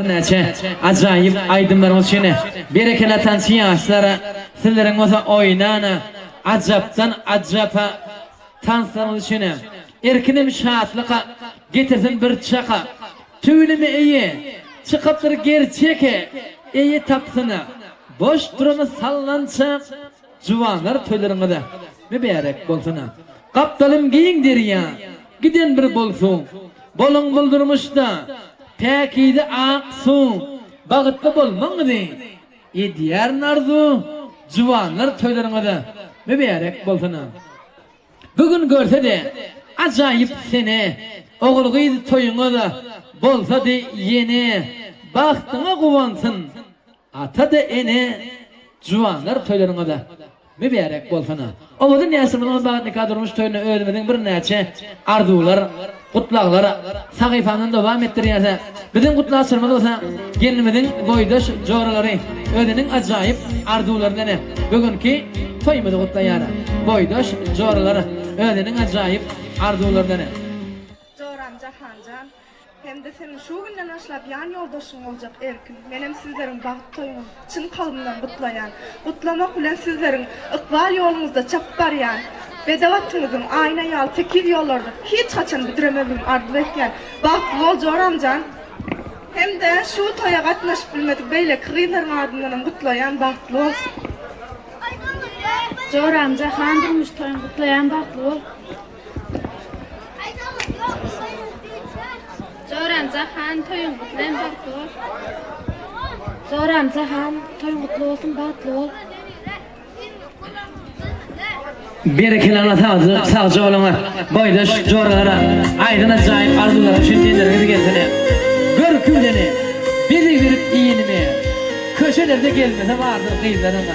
Birnäçe ajaýyp aýdymlaryňyz üçin berekella tançy ýaşlar sizleriň bolsa oýnan ajapdan ajapa tanslaryňyz üçin erkinem şatlyk getirsin bir çaka tüweleme eýe çykypdyr gerçek eýe tapsyn boş durany sallançak juwanlar toýlaryňyz mübärek bolsun gapdalym giň derýa Giden bir bolsuň, boluň bul durmuşda, Päkize ak suw, Bagtly bolmagyňyzy edýärin arzuw, Juwanlar toýlaryňyz mübärek bolsun! Bu gün görse-de ajaýyp sene, Ogul-gyz toýuňyz bolsady ýene, Bagtyňa guwansyn Ata-da ene juwanlar toýlaryňyza mübärek bolsun. Owadan ýaşlarymyzyň bagt nika durmuş toýuna özümiziň birnäçe arzuwlar, gutlaglar sahypamyzdan dowam etdirýäs. Biziň gutlagçylarymyz bolsa gelnimiziň boýdaş joralary özüniň ajaýyp arzuwlary bilen bu günki toýumyzy gutlaýar. Boýdaş joralar özüniň ajaýyp arzuwlary bilen. Joram Jahanjan hem-de seniň şu günden başlap ýan ýoldaşyň boljak Erkin, menem sizleriň bagt toýuňyzy çyn kalbymdan gutlaýan. Gutlamak bilen sizleriň ykbal ýoluňyzda çapyp barýan bedew atyňyzyň aýna ýaly tekiz ýollarda hiç haçan büdremezligini arzuw etýän. Bagtly bol joramjan! Hem-de şu toýa gatnaşyp bilmedik beýleki gyzlaryň adyndanam gutlaýan bagtly bol! Joram Jahan durmuş toýuňy gutlaýan bagtly bol! Joram Jahan toýuň gutlaýan bagtly bol. Joram Jahan toýuň gutly bolsun bagtly bol. Berekella sagja sagja boluň boýdaş joralara aýdyn ajaýyp arzuwlar üçin elleriňiz gelsin. Görki bileni bezeg berip iýenime köçelerde gezmese bardyr gyzlaryň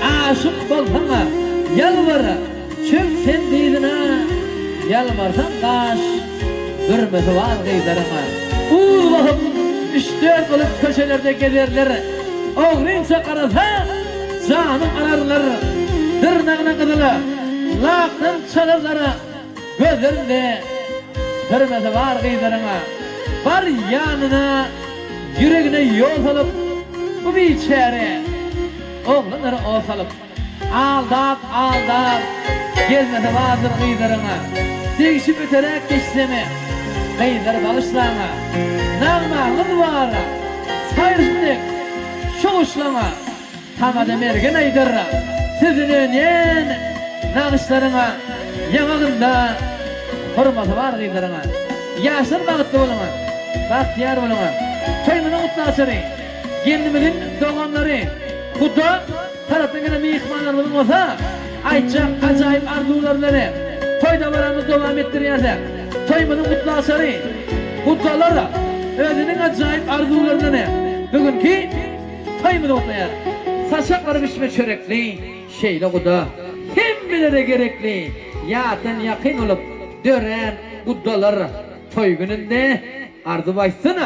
aşyk bolsaň ýalbar Çök sen dyzyna, ýalbarsaň gaş bürmesi bar gyzlaryňa. Uz basyp, üç-dört bolup köçelerde gezerler. Ogrynça garasa, janyň alarlar. Dyrnagyna gyzyla, lakdan çalarlar. Gözlerinde sürmesi bar gyzlaryňa. Bar ýanyna, ýüregine ýol salyp, bu biçäre oglanlary ot salyp. Aldap aldap gezmese bardyr gyzlaryňa Degşip öteräk geçseme gyzlar bagyşlaňa Nagmaňyz bar saýryşy dek şu guşlaňa Tamada Mergen aýdar sizden önýän nagyşlaryňa Ýaňagynda hurmasy bar gyzlaryňa Ýaşlar bagtly boluň bagtyýar boluň Toýumyzyň gutly açary gelnimiziň doganlary Guda Tarapdan gelen myhmanlarymyzyň bolsa aýtjak ajaýyp arzuwlary bilen toý dabaramyzy dowam etdirýäs. Toýumyzyň gutly açary Gudalar özüniň ajaýyp arzuwlary bilen bu günki toýumyzy gutlaýar. Saçaklary bişme çörekli şeýle guda hemmelere gerekli ýatdan ýakyn bolup dörän gudalar toý gününde arzuw aýtsyn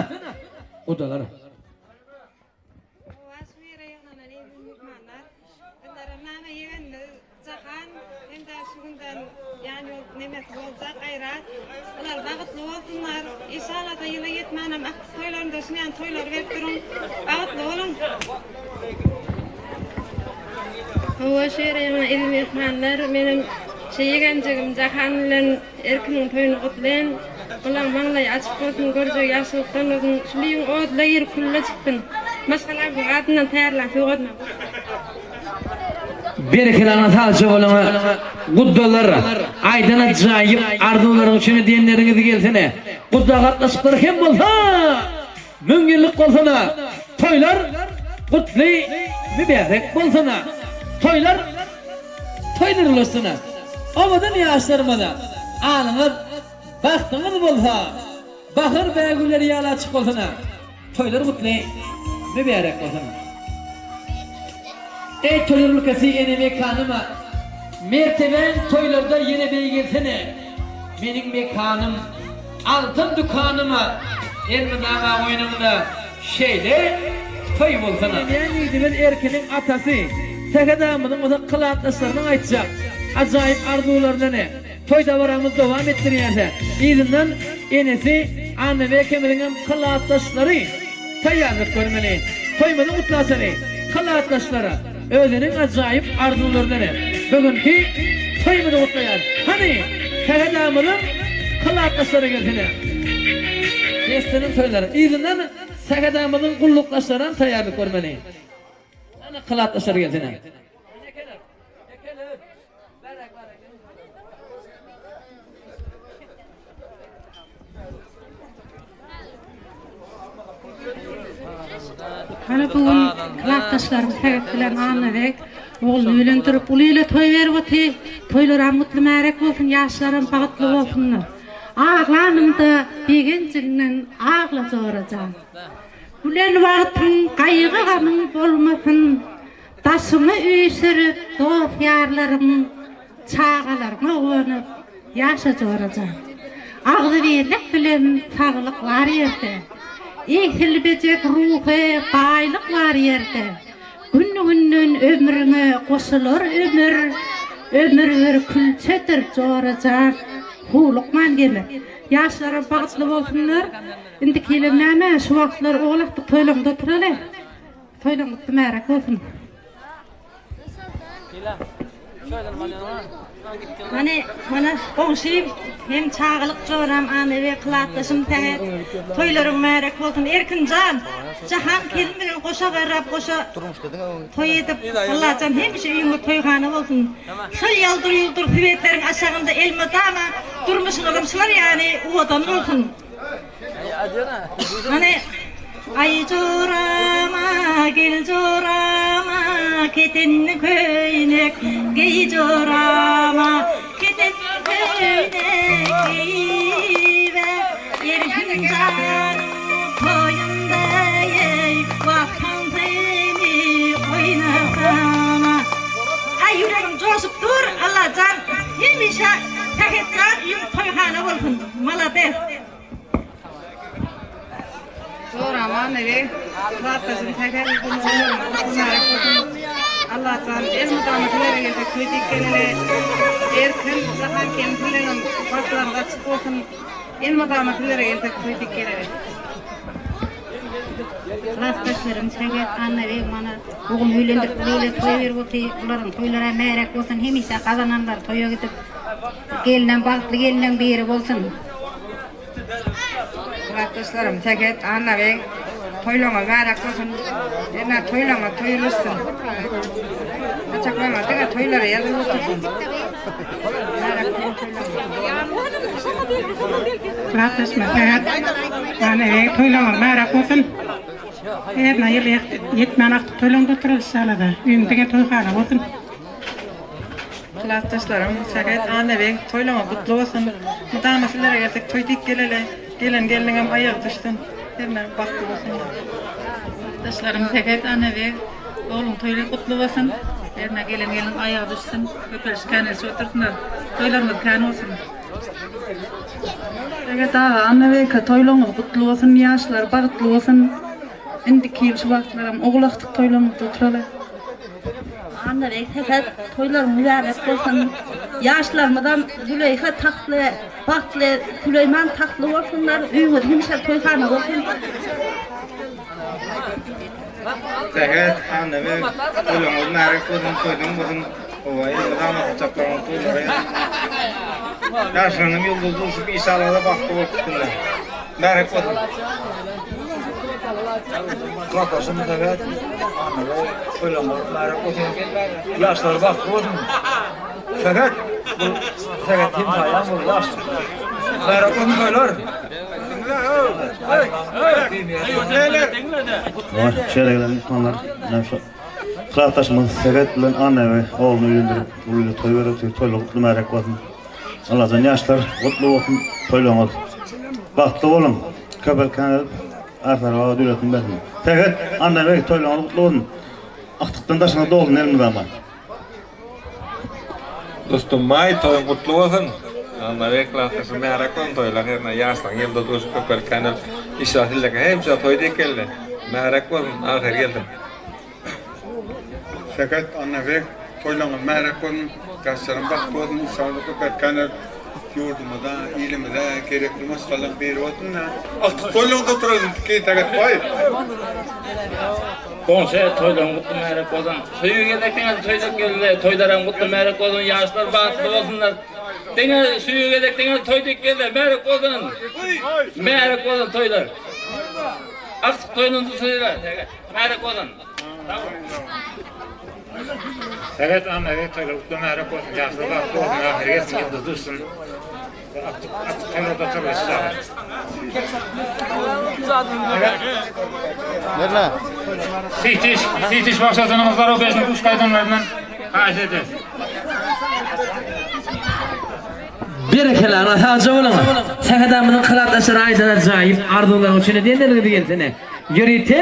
gudalar. Howa şu ýere ýygnanan eziz myhmanlar. Bizlere nana ýegenimiz Jahan hem-de şu günden ýan ýol nemesi boljak Gaýrat. Bular bagtly bolsunlar. Inşallah-da ýyla ýetmänem akdyk toýlarynda şunýan toýlary berip duruň. Bagtly boluň. Howa şu ýere ýygnanan eziz myhmanlar. Menem şu ýegenjigim Jahan bilen Erkiniň toýuny gutlaýan. Olaň maňlaýy açyk bolsun, görjegi ýagşylykdan bolsun. Şulyň odla gir, külle çyksyn. Maşgalamyzyň adyndan taýýarlan sowgadyma Berekella sagja boluň guddalar aýdan ajaýyp arzuwlaryň üçin diýenleriňiz gelsene gudda gatnaşyklary hem bolsa müňýyllyk bolsana toýlar gutly mübärek bolsana toýlar toýlar ulaşsana owadan ýaşlarymyza alyňyz bagtyňyz bolsa bahar bägülleri ýaly açyk bolsana Toýlar gutly mübärek bolsun. Eý toýlar ülkesi ene mekanyma Mertebäň toýlarda ýene beýgelsene Meniň mekanym altyn dükanyma Elmydama goýnuňda şeýle toý bolsana. Diýen ýigidimiz Erkiniň atasy Sähet agamyzyň bolsa kylapdaşlarynyň aýtjak ajaýyp arzuwlaryny Toý dabaramyzy dowam etdirýärse, yzyndan enesi Annabekemiziňem kylapdaşlary. taýýarlyk görmeli. Toýumyzyň gutlaçary halatdaşlara özüniň ajaýyp arzuwlary bilen bu günki toýumyzy gutlaýar. Hany, Sähedamyzyň halatdaşlary gelsene. Dessiniň toýlary. Yzyndan Sähedamyzyň gullukdaşlaram taýýarlyk görmeli. Hany, halatdaşlary gelsene. Hany bu gün klasdaşlarym Sähet bilen Annabek ogluny öýlendirip uly ile toý berip otyr. Toýlaram gutly märek bolsun, ýaşlaram bagtly bolsunlar. Aglanymda begenjiňden agla jorajan. Gülen wagtyň gaýgy-gamyň bolmasyn. Daşyňy üýşürip dost-ýarlaryň, çagalaryňa guwanyp ýaşa jorajan. Agzybirlik bilen saglyk bar ýerde, egsilmejek ruhy baýlyk bar ýerde, gün-günden ömrüňe goşular ömür, ömür bir külçedir jorajan, howlukman gelir. Ýaşlaram bagtly bolsunlar. Indiki ýylam näme, şu wagtlar ogul agtyk toýlaryňda oturaly. Toýlaň gutly märek bolsun. Mane mana goňşym hem çagalyk joram Annabe klatdaşym Sähet toýlaryň märek bolsun Erkinjan Jahan gelin bilen goşa garrap goşa toý edip Allajan hemişe öýüňiz toýhana bolsun şol ýaldyr ýuldur süwetleriň aşagynda elmydama durmuşyňyzam şular ýaly owadan bolsun. Hany Aý jorama, gel jorama, ketenli köýnek geý jorama, ketenli köýnek geýibe, Erkin janyň toýunda eý, watan seni oýnasana. Aý ýüregim joşup dur, Allajan hemişe Sähetjan öýüň toýhana bolsun. Malades. Joraman ebe Klasdaşym Säher Mübärek bolsun. Allahjan elmydama sizlere gelsek toý diýip gelene erkin jahan kem sizleriňem bagtlaryňyz açyk bolsun. Elmydama sizlere gelsek toý diýip gelene. Klasdaşlarym Säher Annabeg mana bu gün öýlendirip beýle toý berip otyr. Bularyň toýlary märek bolsun hemişe gazananlar toýa gidip Gelinem bagtly gelinleň biri bolsun. Klasdaşlarym Sähet, Annabeg toýlaňyz mübärek bolsun. Ene toýlaňyz toý ulaşsyn. Saçaklaryňyz diňe toýlara ýazylyp otursyn. Mübärek bolsun toýlaňyz. Klasdaşym Sähet, Annabeg toýlaňyz mübärek bolsun. Hernä ýyl ýetmän artyk toýlaňda oturarys inşallah. Öýüň diňe toýhana bolsun. Klasdaşlarym Sähet Annabeg toýlaňyz gutly bolsun. Mydama sizlere gelsek toý diýip geleli. Gelen gelniňem aýagy düşsün. Hernä bagtly bolsunlar. Klasdaşlarym Sähet Annabeg ogluň toýy gutly bolsun. Hernä gelen gelniň aýagy düşsün. Köpeliş känelişip otursynlar. Toýlaryňyz kän bolsun. Sähet aga Annabegka toýlaňyz gutly bolsun. Ýaşlar bagtly bolsun. Indiki ýyl şu wagtlaram ogul agtyk toýlaňyzda oturaly. Annabeg Sähet toýlaryň mübärek bolsun. Ýaşlarymyzam Züleýha tagtly, bagtly Süleýman tagtly bolsunlar. Öýüňiz hemişe toýhana bolsun. Sähet, Annabeg, toýlaryňyz mübärek bolsun, toýdan bolsun. Howa elmydama saçaklaryňyz toýlara ýazsyn. Ýaşlaryňam ýyldyz duşup, işalada bagtly bolup gitsinler. Mübärek bolsun. Kakasym Sähet, Annabeg, toýlaryňyz mübärek bolsun. Ýaşlar bagtly bolsun. Sähet, bu Sähet hemsaýam bol ýaş. Mübärek bolsun toýlar. Şeýle gelen myhmanlar, ine şu klasdaşymyz Sähet bilen Annabeg ogluny öýlendirip, uly toý berip, toýlar gutly mübärek bolsun. Allajan ýaşlar gutly bolsun toýlaryňyz. Bagtly boluň. Köpek kän Arslan baba döwletini bersin. Sähet Annabeg toýlaryňyz gutly bolsun. Agtykdan daşyňyz dolsun elmydama. Dostum Maý toýuň gutly bolsun. Annabek klasdaşym märäk bolsun toýlar hernä ýaşlaryň ýylda duşup köpelip kän işler hilleke hemişe toý diýip geldi. Märäk bolsun ahyry gelsin. Sähet Annabek toýlaryňyz märäk bolsun, ýaşlaryň bagtly bolsun, inşallah köpelip kän. Ýurdumyza, ilimize gerekli maşgalalaryň biri bolsun-da. Agtyk toýlaryňda oturalım, Seget baý. Goňşy toýlaryň gutly märek bolsun. Söýgi gezek diňe toýdak geldi. Toýlaryň gutly märek bolsun. Ýaşlar bagtly bolsunlar. Diňe söýgi gezek diňe toýdak geldi. Märek bolsun. Märek bolsun toýlar. Agtyk toýunyň toýlar. Märek bolsun. Sag bol. Sähet Annaberdi toýlar gutly märek bolsun. Ýaşlar bagtly bolsun. Ahyry gelsin ýyldyz düşsün. Agtyk agtyk toýlarda oturlyşýar. Sitiş, sitiş başladynyňyz zarobejniň uç gaýdanlaryndan haýyş edýäs. Berekella, sagja boluň. Sähet amynyň kylatdaşlary aýdan ajaýyp arzuwlaryň üçin edýänleriňizi gelsene. Ýörite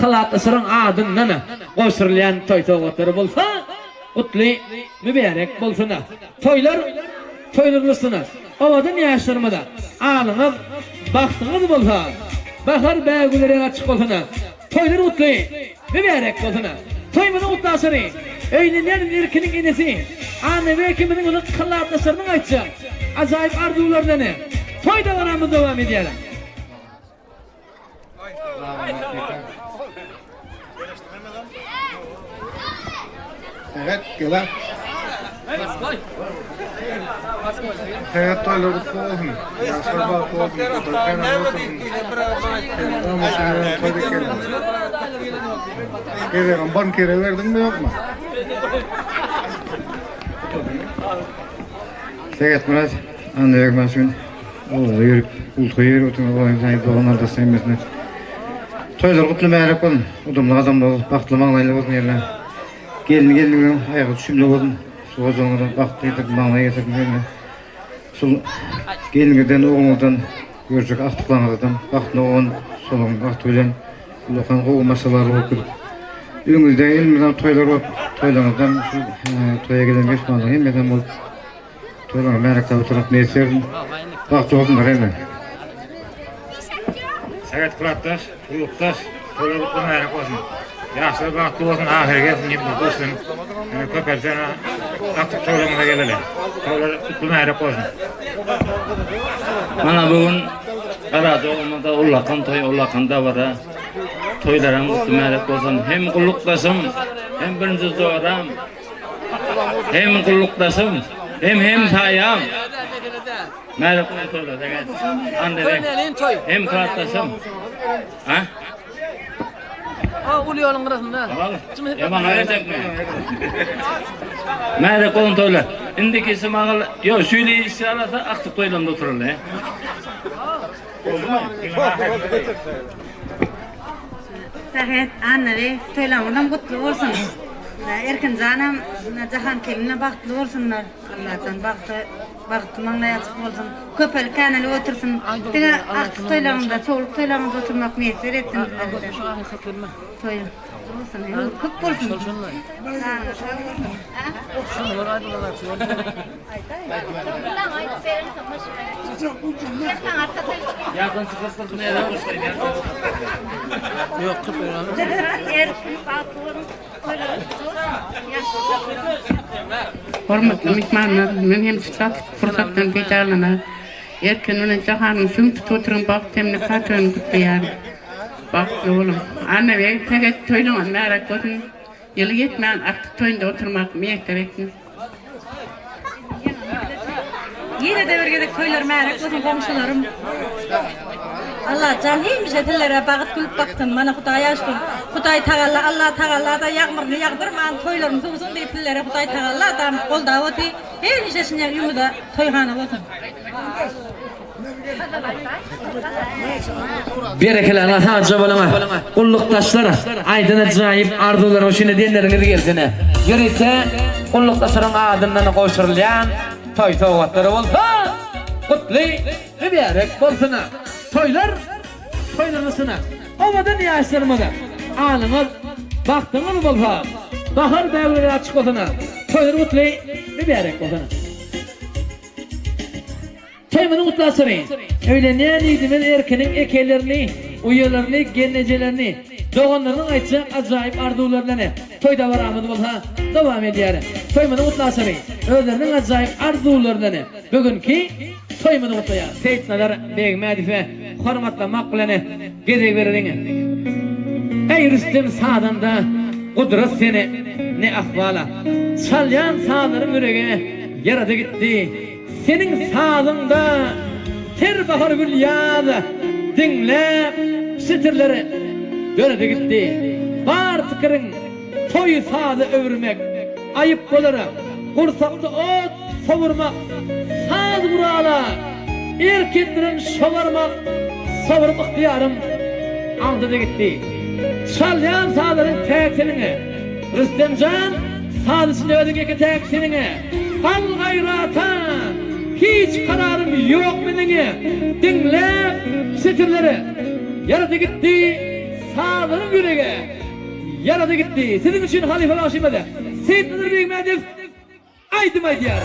kylatdaşlaryň adyndan gowşurylýan toý sowgatlary bolsa gutly mübärek bolsun. Toýlar toýlanylsyn. Owadan ýaşlarymyza alyňyz, bagtyňyz bolsa, bahar bägülleri açyk bolsun. Toýlar gutly, mübärek bolsun. Toýumyzyň gutlaşary, öýlenýän Erkiniň inisi Annabek ikimiziň uly kyllatdaşlarynyň aýtjak ajaýyp arzuwlaryndan toý dabaramyz dowam edýär. Evet, gel. Hayat toýlar gutly bolsun. Ýaşlar bagtly bolsun. Gezegem bankire berdiňmi ýokmy? Segetmyrat Annabek mana şu gün Owaza girip, ulka girip oturan obaň saýy doganlar dostlar hemmesine toýlar gutly mübärek bolsun. Udumly gadamly bolsun, bagtly maňlaýly bolsun ýerler. Gelin gelniňiziň aýagy düşümli bolsun. Şu ojagyňyza bagt getirsin, maňlaý getirsin hemme. Şul gelniňizden, ogluňyzdan görjek agtyklaryňyzdan bagtly ogan, şolaryň bagty bilen ullakan gowy maşgalaly bolup gidip, öňüňizde elmydama toýlar bolup, toýlaryňyzdan şu toýa gelen myhmanlaryň hemmesem bolup Toýlaryň märekde oturyp miýesser etsin. Bagtly bolsunlar hemme. Sähet Kulatdaş, Gullukdaş, toýlar gutly mübärek bolsun. Ýaşlar bagtly bolsun, ahyry gelsin, ýyldyz düşsün. Ýene köpelsen, agtyk toýlaryňyza geleli. Toýlar gutly mübärek bolsun. Mana bu gün Garaja obamyzda ullakan toý, ullakan dabara. Toýlaryň gutly mübärek bolsun. Hem gullukdaşym, hem birinji joram. Hem gullukdaşym, hem hemsaýam. Mälik bilen toýla degen. Andere. Hem klasdaşym. Ha? Ha, uly ýoluň gyrasynda. Ýa maňa berjekmi? Mälik bilen toýla. Indikisi maňa, ýok, şu ýyl işe alasa aktyk toýlamda oturarlar. Sähet Annaly toýlaryňyzam gutly bolsun. Erkinjanam Jahan keline bagtly bolsunlar. Allajan bagty bagtly maňlaý açyk bolsun. Köpelip känelip otursyn. Diňe agtyk toýlaryňyzda, çowluk toýlaryňyzda oturmak miýesser etsin bizlere-de. Toý bolsun, köp bolsun. Janyňyz sag bolsun. Hormatly myhmanlar, men hem şu şatlyk pursatdan peýdalanyp, Erkin bilen Jahanyň süňk tutup oturan bagt hem nika toýuny gutlaýaryn. Bagtly boluň! Annabeg, Sähet toýlaňyz mübärek bolsun! Ýyly ýetmän agtyk toýunda oturmak miýesser etsin! Ýene-de bir gezek toýlar märek bolsun goňşularym. Allajan hemişe sizlere bagyt gülüp baksyn. Mana Hudaýa şükür. Hudaý tagalla Alla tagallada ýagmyryny ýagdyrman toýlaryny sowsun diýip sizlere Hudaý tagalla adam goldap oty. Hemişe şinä öýüňize toýhana bolsun. Berekella sagja boluň gullukdaşlar aýdan ajaýyp arzuwlaryň üçin edenleriňiz gelsene. Ýörite gullukdaşlaryň adyndan gowşurylýan toý sowgatlary bolsa gutly mübärek bolsun. Toýlar toýlanylsyn. Owadan ýaşlarymyza alyňyz bagtyňyz bolsa bahar bägülleri açyk bolsun. Toýlar gutly mübärek bolsun. Toýumyzyň gutlaçlary, öýlenýän ýigdimiz Erkiniň ekenlerini, uýalaryny, gelnejelerini, doganlarynyň aýtjak ajaýyp arzuwlary bilen toý dabaramyz bolsa dowam edýär. Toýumyzyň gutlaçlary, özleriniň ajaýyp arzuwlary bilen. Bugünki toýumyzy gutlaýar. Seýitnazar Begmädowy hormatlamak bilen gezek bereliň. Eý Rüstem sazanda gudrat seni ne ahwala. Çalýan sazlaryň ýürege ýarady gitdi. Seniň sazyňda ter bahar gül ýaz diňläp setirleri döredi gitdi. Bar pikiriň toýy saza öwürmek aýyp bolar. Gursakda ot sowurmak saz gurala erk etdiren şo barmak sowrup ygtyýarym aldy-da gitdi. Çalýan sazlaryň täk seniňe Rüstem jan saz içinde özüň ýeke täk seniňe Gal gaýrata hiç kararym ýok meniňe Diňläp setirleri ýarady gitdi sazlaryň ýürege ýarady gitdi Siziň üçin halypa bagşymyz Seýitnazar Begmädow aýdym aýdýar.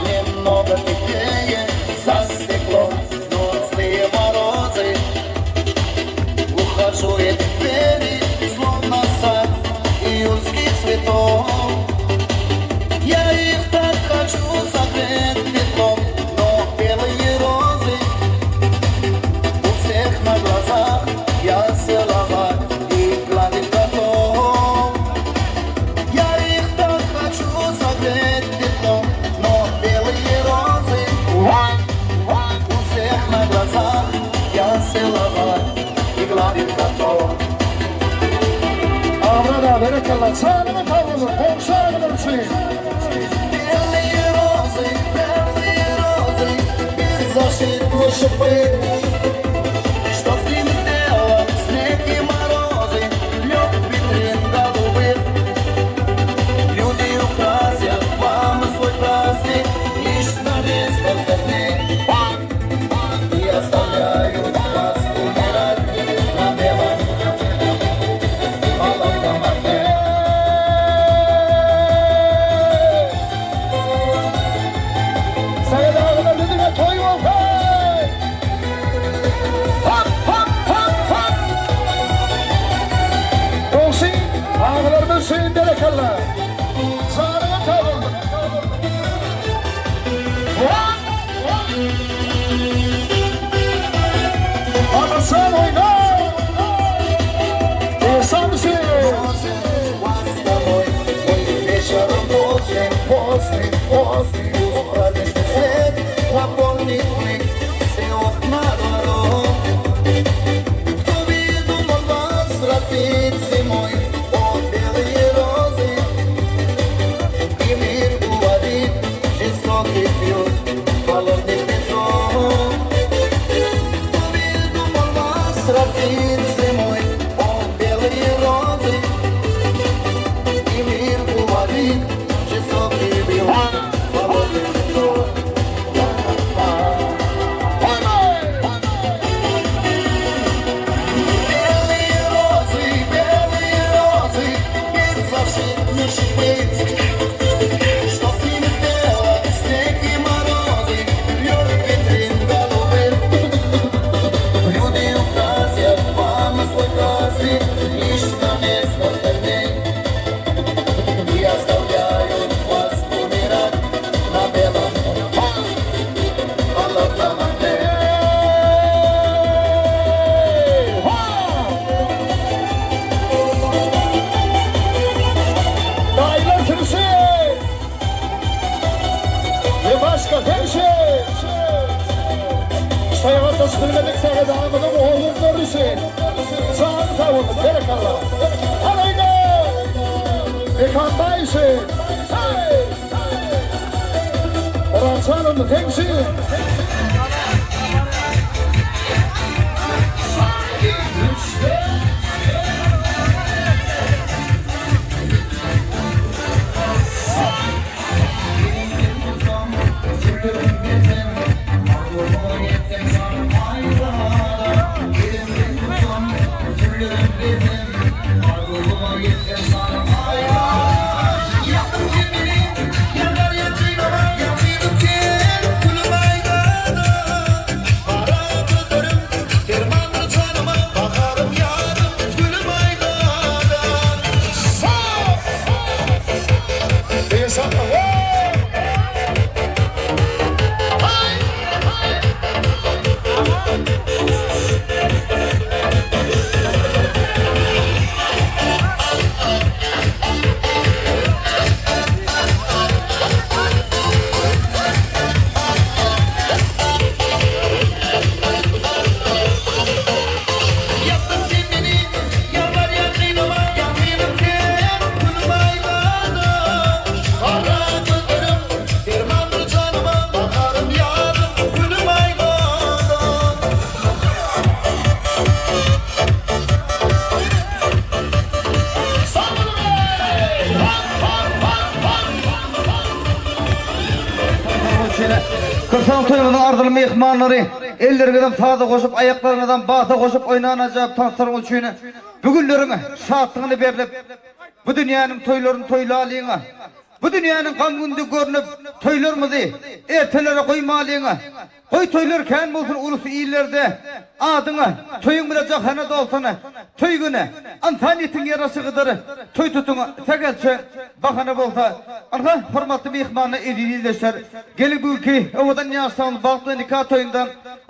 Немного теплее за стеклом, но злые морозы. Ухожу я теперь, словно сад июльских цветов. Я их так хочу согреть теплом, но белые розы у всех на глазах я целовать и гладить готов. Я их так хочу согреть теплом, но белые розы у всех на глазах я целовать и гладить готов. Avrada berekella çanyňy sag bolsun, goňşy agalar üçin. Белые розы, белые розы, беззащитны шипы. Что с ними сделать, снег и морозы, лед витрин голубых. Люди украсят вам свой праздник лишь на несколько дней. И оставляют вас умирать на белом холодном огне. Sähet agalar diňe toý bolsun. Hop hop hop hop. Goňşy agalarymyz üçin berekella. Çanyňy sag bolsun. Hop. Alyşan oýna. Esan üçin. С тобой вечером после, после, после Праздничный свет наполнит миг все окна дворов. Кто видумал возвратить зимой о белые розы И мир уводит жестокий пьют холодных ветров. Кто видумал возвратить зимой о белые розы и мир уводит жестокий бил холодных ветров. Белые розы, белые розы, беззащитны шипы. Что с ними сделать, снег и морозы, лед витрин голубых. Люди украсят вам свой праздник лишь на несколько дней. И оставляют вас умирать на белом холодном огне. Daýylar sürüsi. We başga hemşi. Saýagatdaş bilmedik Sähet agamyzyň ogullary üçin. Jany sag bolsun, berekella. Halaýda. Mekan daýy üçin. Hey! Orançanymyz hemşi. myhmanlary elleriňizem saza goşup, aýaklaryňyzam basa goşup oýnan ajaýyp tanslaryň üçin bu günleriň şatlygyny berlip, bu dünýäniň toýlaryny toýlalyň. Bu dünýäniň gam günde görnüp, toýlarymyzy ertelere goýmalyň. Goý toýlar kän bolsun ulus illerde, Adyňa, toýuň bile jahana dolsun. Toý güni, ynsanyýetiň ýaraşygydyr, Toý tutuň, sähelçe bahana bolsa. Ynha, hormatly myhmanlar, eziz ildeşler, geliň bu günki owadan ýaşlaryň bagtly nika toýunda,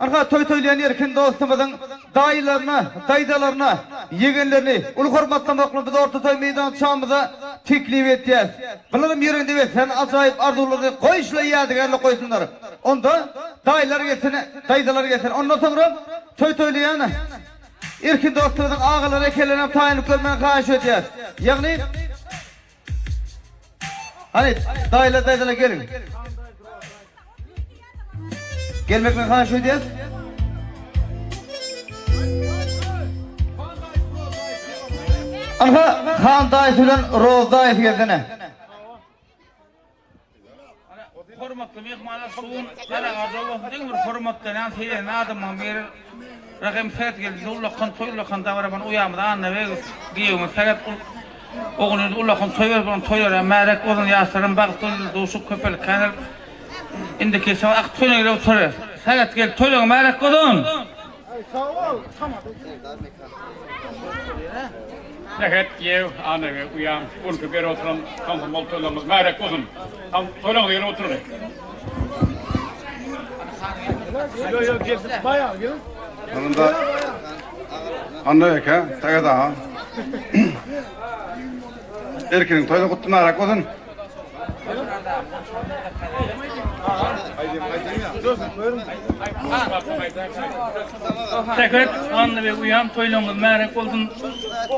ynha, toý toýlaýan erkin dostumyzyň daýylaryna, daýzalaryna, ýegenlerini uly hormatlamaklygy biz orta toý meýdançamyza teklip etýäs. Bularam ýüreginde beslän ajaýyp arzuwlaryny goý şula ýadygärlik goýsunlar. Onda daýylar gelsin, daýzalar gelsin. Ondan soňra toý toýlaýan erkin dostumyzyň agalary ekelerinem taýynlyk görmegini haýyş edýäs. Ýagny Hany, daýylar, daýzalar geliň. Gelmeklerini haýyş edýäs. Anha, Han daýysy bilen Roz daýysy gelsene. Hormatly myhmanlar şu gün Garagaz obasynda iň bir hormatlanýan seýilýän adamyň biri Rahym Sähet geldi. Ullakan toý ullakan dabara bilen uýamyz Annabegow giýewimiz Sähet ogluny ullakan toý berip onuň toýlary märek bolsun ýaşlaram bagtly duşup köpelip känelip indiki şo ak toýuna gelip oturarys. Sähet geldi toýlaryň märek bolsun. Sähet giýew Annabeg uýam şu günki berip oturan komsomol toýlaryňyz märek bolsun. Toýlaryňyza gelip oturyň. Yanında Annabek ha, Sähet aga. Erkiniň toýuna gutly märek bolsun. Sähet Annabeg uýam toýlaryňyz märek bolsun.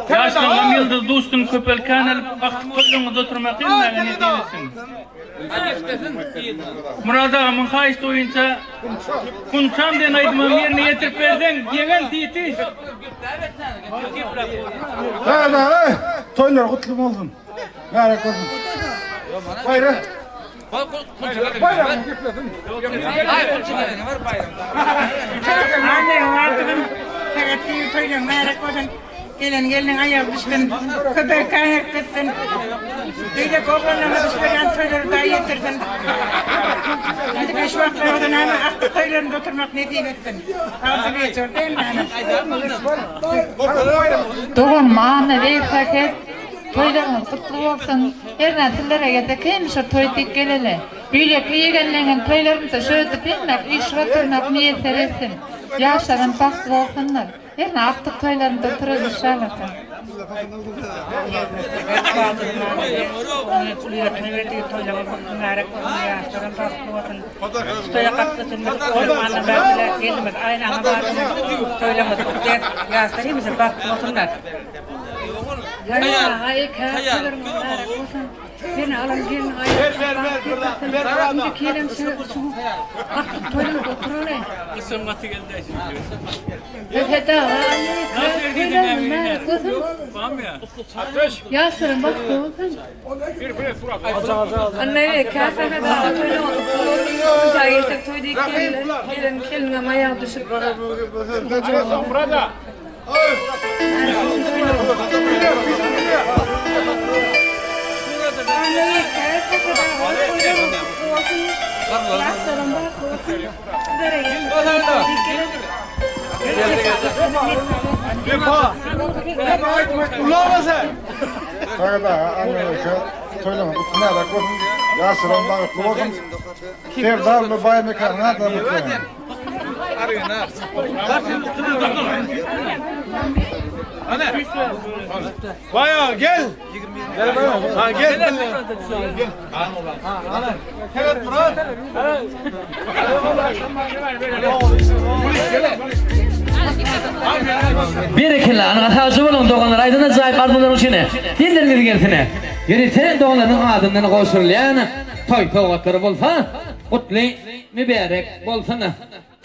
Ýaşlaryňam ýyldyz duşsun köpel känelip agtyk toýlaryňyzda oturmak hemmäňe nesip etsin. Myrat agamyň haýyşty boýunça Gunçam diýen aýdymam ýerine ýetirip berseň ýegen titiş. Sähet aga, toýlar gutly bolsun. Märek bolsun. Baýram. Baýram geplesin. Anne artygyn Sähet diýip toýlaň märek bolsun. Gelen gelniň aýagy düşsün. Köpek kaýak gitsin. Beýleki oglanlaryna düşmeýän toýlary daýy ýetirsin. Indi beş wagtlarda näme akdyk toýlarynda oturmak nesip etsin. Agzy geçer hemmäniň. Doganym Annabeg Sähet Toýlaryňyz gutly bolsun. Hernä sizlere gelsek hemişe toý dik geleli. Beýleki ýegenleňem toýlarymyzda şöýdip hemmäk üýşüp oturmak miýesser etsin. Ýaşlaram bagtly bolsunlar. Hernä agtyk toýlarynda oturarys inşallata. Aga eke toýlaryňyz mübärek bolsun. Seni alan gelin aýak Indiki ýylem şu akdyk toýlarda oturaly. Sähet aga eke toýlaryňyz mübärek bolsun. Ýaşlaryň bagtly bolsun. Anna eke Sähet aga toýlaryňyz gutly bolsun. Munça gelsek toý diýip gelen gelniňem aýagy düşüp. Sähet aga, Annabek toýlaryňyz gutly märek bolsun. Ýaşlaram bagtly bolsun. Serdar we Baý mekanyň adyna gutlaýan. Baý aga gel. Ha gel. Gel. Evet Murat. Berekella, ana sagja boluň doganlar, aýdan ajaýyp arzuwlaryň üçin dilleriňiz gelsine. Ýörite doganlaryň adyndan gowşurylýan toý sowgatlary bolsa, gutly mübärek bolsun.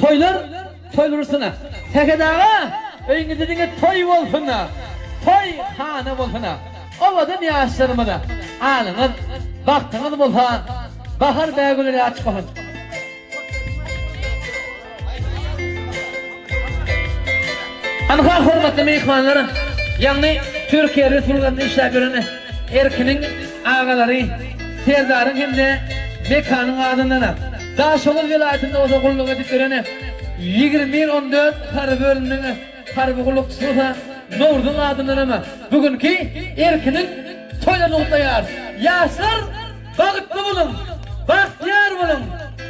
Toýlar toýlursyna. Sähet aga, öýüňizde diňe toý bolsun. Toý hana bolsun. Owadan ýaşlarymyza alyňyz, bagtyňyz bolsa, bahar bägülleri açyk bolsun. Anha hormatly myhmanlar, ýagny Türkiýe Respublikasynda işläp ýören Erkiniň agalary Serdaryň hem-de Mekanyň adyndan Daşoguz welaýatynda bolsa gulluk edip ýören 21 14 harby bölüminiň harby gullukçysy bolsa Nowruzyň adyndan hem bu günki Erkiniň toýlaryny gutlaýarys. Ýaşlar bagtly boluň, bagtyýar boluň,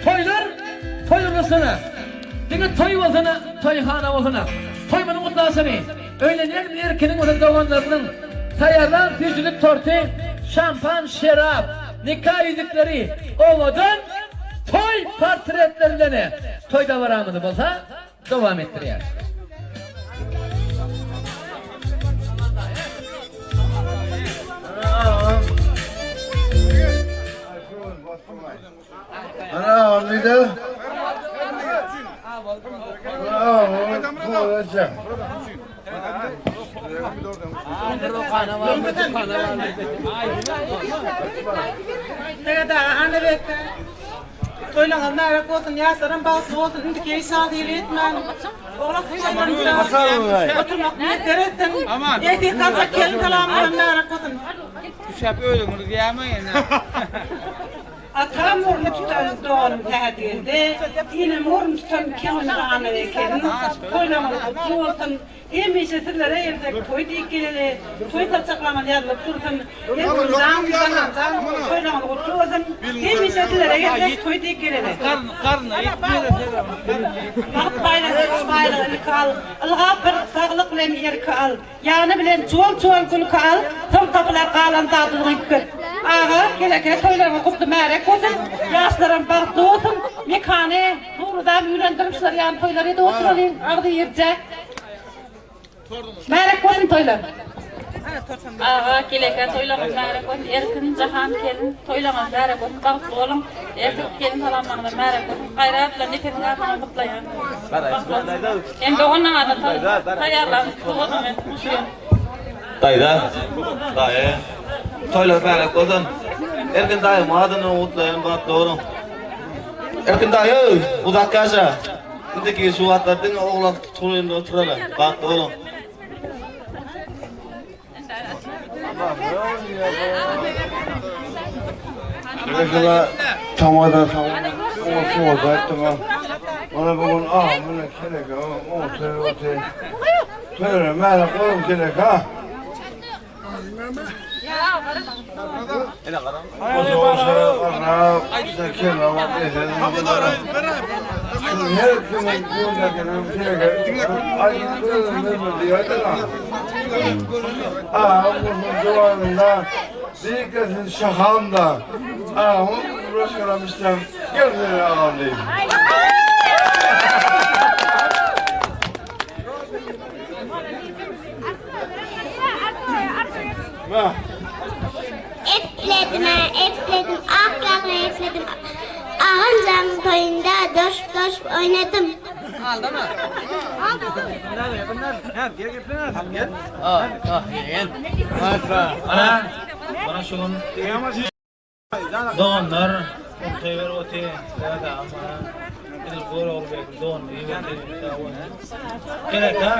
toýlar toý bolsun! Diňe toý bolsun, toýhana bolsun! Toý munuň gutlasyny öýlenýän Erkiniň bolsa doganlarynyň taýýarlan süýjülik torty, şampan, şerap, nika ýüzükleri, owadan toý portretleri bilen toý dabaramyzy bolsa dowam etdirýär. Ana nide? Sereda Annabekde toýlaryňyz mübärek bolsun, ýaşlaram bagtly bolsun, indiki inşallah hile etmän, oglan toýlarynda oturmak miýesser etsin. Ertir galjak gelin salamyňyzam mübärek bolsun. Düşäp özüňiz diýäýmäň ýene. Atam orny tutan doganym Sähetgeldi, enem orny tutan Kemal Annabekeniň toýlaryňyz gutly bolsun. Hemişe sizlere geljek toý diýip geleli, toý saçaklaryňyz ýazylyp dursun. Erkinjan, Jahanjan toýlaryňyz gutly bolsun. Hemişe sizlere geljek toý diýip geleli. Bagt baýragy, iş baýragy ilki al, Ylgap bir saglyk bilen erki al. Ýany bilen çuwal-çuwal gülki al, soň tapylar galan zadyny üýtget. Aga, keleke toýlaryňyz gutly märek bolsun, ýaşlaram bagtly bolsun, Mekany, Nurudam öýlendirip şular ýaly toýlar edip oturalyň, agzy ýerje. Märek bolsun toýlar. Aga, keleke toýlaryňyz märek bolsun, Erkin, Jahan gelin toýlaryňyz märek bolsun, bagtly boluň. Erkin gelin salamlaryňyz märek bolsun. Gaýrat bilen Nepesiň adyndan gutlaýan. Hem doganlaň adyndan taýýarlan sowgadyňy guşuň. Daýza, daýy, toýlar mübärek bolsun. Erkin daýymyň adyndan gutlaýan bagtly boluň. Erkin daýy, uzak ýaşa. Indiki şu wagtlar diňe oglan toýunda oturaly. Bagtly boluň. Mesela tamada tamada aýtdyma. Ona bugün ah mine kerek o otur otur. Töre mena kolum kerek ha. Şahamda. Aa, uğraşıyorum Gel ağam diyeyim. Epledim, epledim, ak ýagny epledim. Agam toýunda doş-doş oýnadym. Aldama. Ana, bana şu gün doganlar, toý berip otyr, däde ama, edil gör ogul berdi, dogan diýip otyr, sag bolsun. Gerek ha?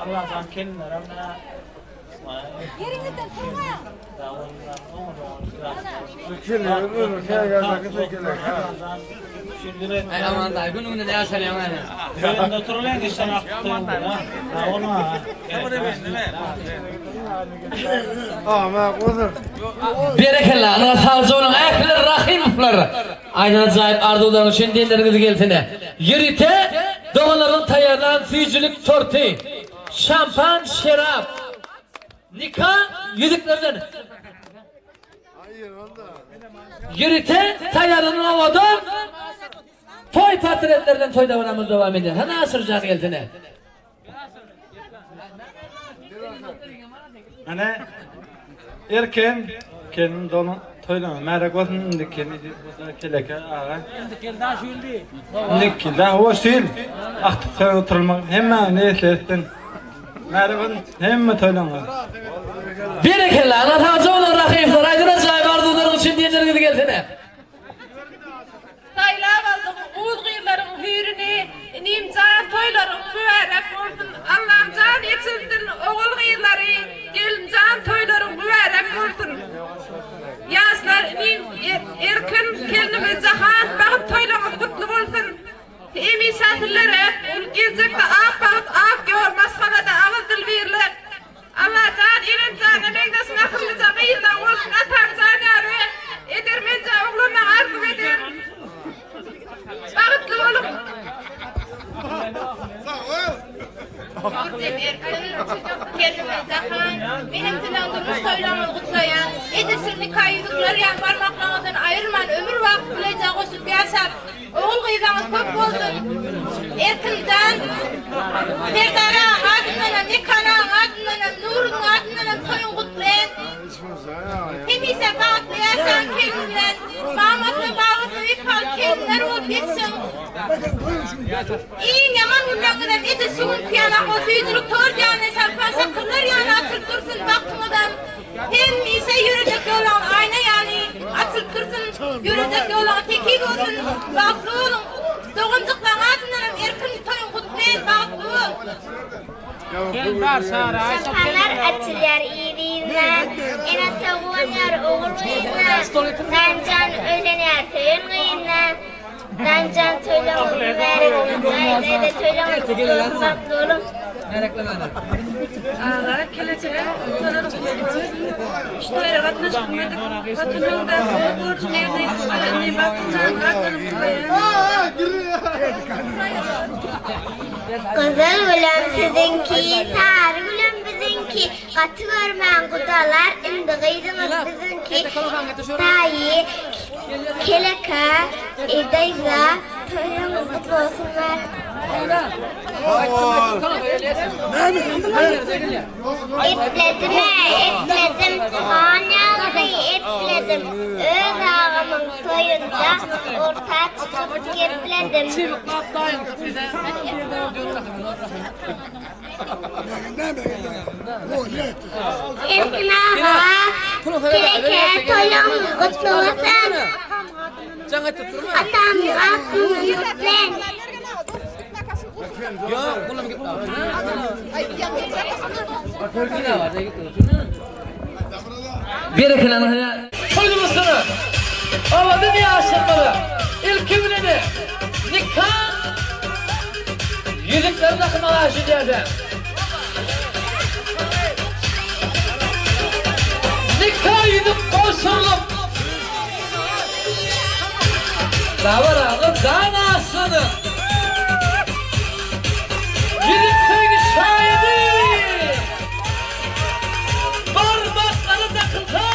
Allah'tan kendilerine Ay aman da gününe ne yaşaryan ana. Berekella, ana sagja boluň ähli Rahimowlar. Aýdan ajaýyp arzuwlaryň üçin delleriňiz gelsine. Ýörite doganlaryň taýýarlan süýjülik torty, şampan, şerap, nika ýüzüklerden ýörite taýýarlanan owadan toý portretlerden toý dabaramyz dowam edýär. Hany Aşyrjan gelsene. Ana erken gelin dolun toýlama märek bolsun indi keleke aga. Indi kelda hoş değil. Agtyk toýa oturylmak hemmäňe nesip etsin. Mälik bolsun hemme toýlaryňyz. Berekella Allah sagja boluň Rahymow aýdyn ajaýyp arzuwlaryň üçin diýenleriňiz gelsene. Saýlap aldyň uz gyzlaryň hüýrüni Inimjan toýlaryň mübärek bolsun Allamjan eçilsin ogul gyzlary Gelinjan toýlaryň mübärek bolsun Ýaşlar inim Erkin gelnimiz Jahan bagt toýlaryňyz gutly bolsun Hemişe sizlere geljekde ak bagt ak ýol maşgalada agyz dil birlik Allajan enemjana meňzeş mähirlije gyzlaň bolsun atamjan ýaly edermenje oglanlaň arzuw ederin bagtly boluň. Nurjem Erkin, gelnimiz Jahan, menem siziň durmuş toýlaryňyzy gutlaýan. Edil şul nika ýüzükleri ýaly barmaklaryňyzdan aýrylman ömür baky bileje goşup ýaşap, Ogul gyzlaňyz köp bolsun. Erkinjan Serdar agaň adyndanam Mekan agaň adyndanam Nuryň adyndanam toýuň gutlaýan. Hemişe bagtly ýaşaň gelin bilen. Mamasy babasy wepaly gelinler bolup ýetişiň. Iň ýaman günleriňizem edil şu günki ýaly o süýjülik tort ýaly şampan şakyrlar ýaly açylyp dursun bagtyňyzam. Hemişe ýörejek ýoluňyz aýna ýaly açylyp dursun, ýörejek ýoluňyz tekiz bolsun, bagtly boluň! Doganjyklaň adyndanam Erkin toýuň gutly, bagtly bol! Şahalar açylýar yz-yzyna, Ene-ata guwanýar ogul-gyzyna, Daýymjan öýlenýär söýen gyzyna, Daýymjan toýlaryňyz mübärek bolsun, daýy-daýza toýlaryňyz gutly bolsun, bagtly boluň! Aga, kelejege toýlar gutly bolsun. Şu toýa gatnaşyp bilmedik. Watan öňdäki uly borjuny ýerine ýetirip indi Bagtyjan atlaryny gutlaýan. Gyzyl gülem siziňki, sary gülem biziňki, Gaty görmäň gudalar, indi gyzyňyz biziňki. Daýy, keleke, daýza, toýuňyz gutly bolsun Epledim-ä, epledim, han ýaly epledim, Öz agamyň toýunda orta çykyp gepledim. Erkin aga, keleke toýuň gutly bolsun! Atamyň adyny gutlaýyn. Berekella. Toýumyzyny owadan ýaşatmaly. Ilki bilen nika ýüzükleri dakmaga aşylýardy. Nika ýüzük gowşurylyp, Dabaraly dan aşyny Ýüzük söýgi şaýady Barmaklary dakylsa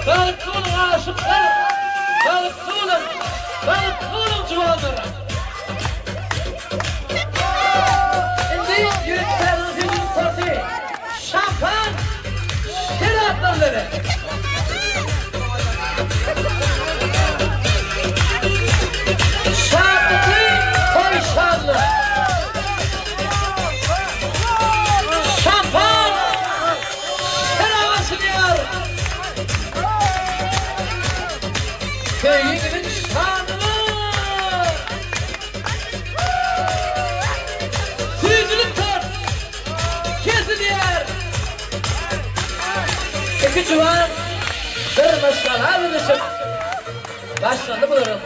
Bagtly boluň aşyklar Bagtly boluň Bagtly boluň juwanlar Indi ýüzük täze söýgüniň torty Şampan şeraplar bilen. Şatlykly toý şanly. Şampan şerap açylýar. Söýginiň şanyna. Süýjülik tort. Kesilýär. Iki juwan bir maşgala birleşip başlandy bularyň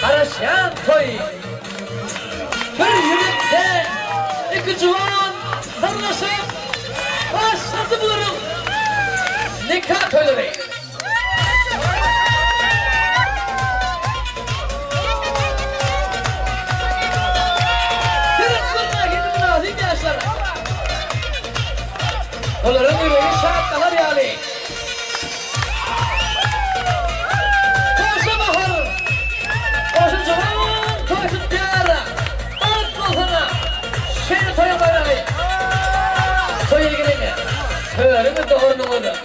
garaşýan toýy. Bir ýürekde iki juwan syrlaşyp başlandy bularyň nika toýlary. Olaryň ýüregi şatlanar ýaly. Goşa bahar, goşa juwan toý tutýar. Bagt bolsana, şeýle toýuň baýragy. Toýa gelene, törüňizde ornuňyz.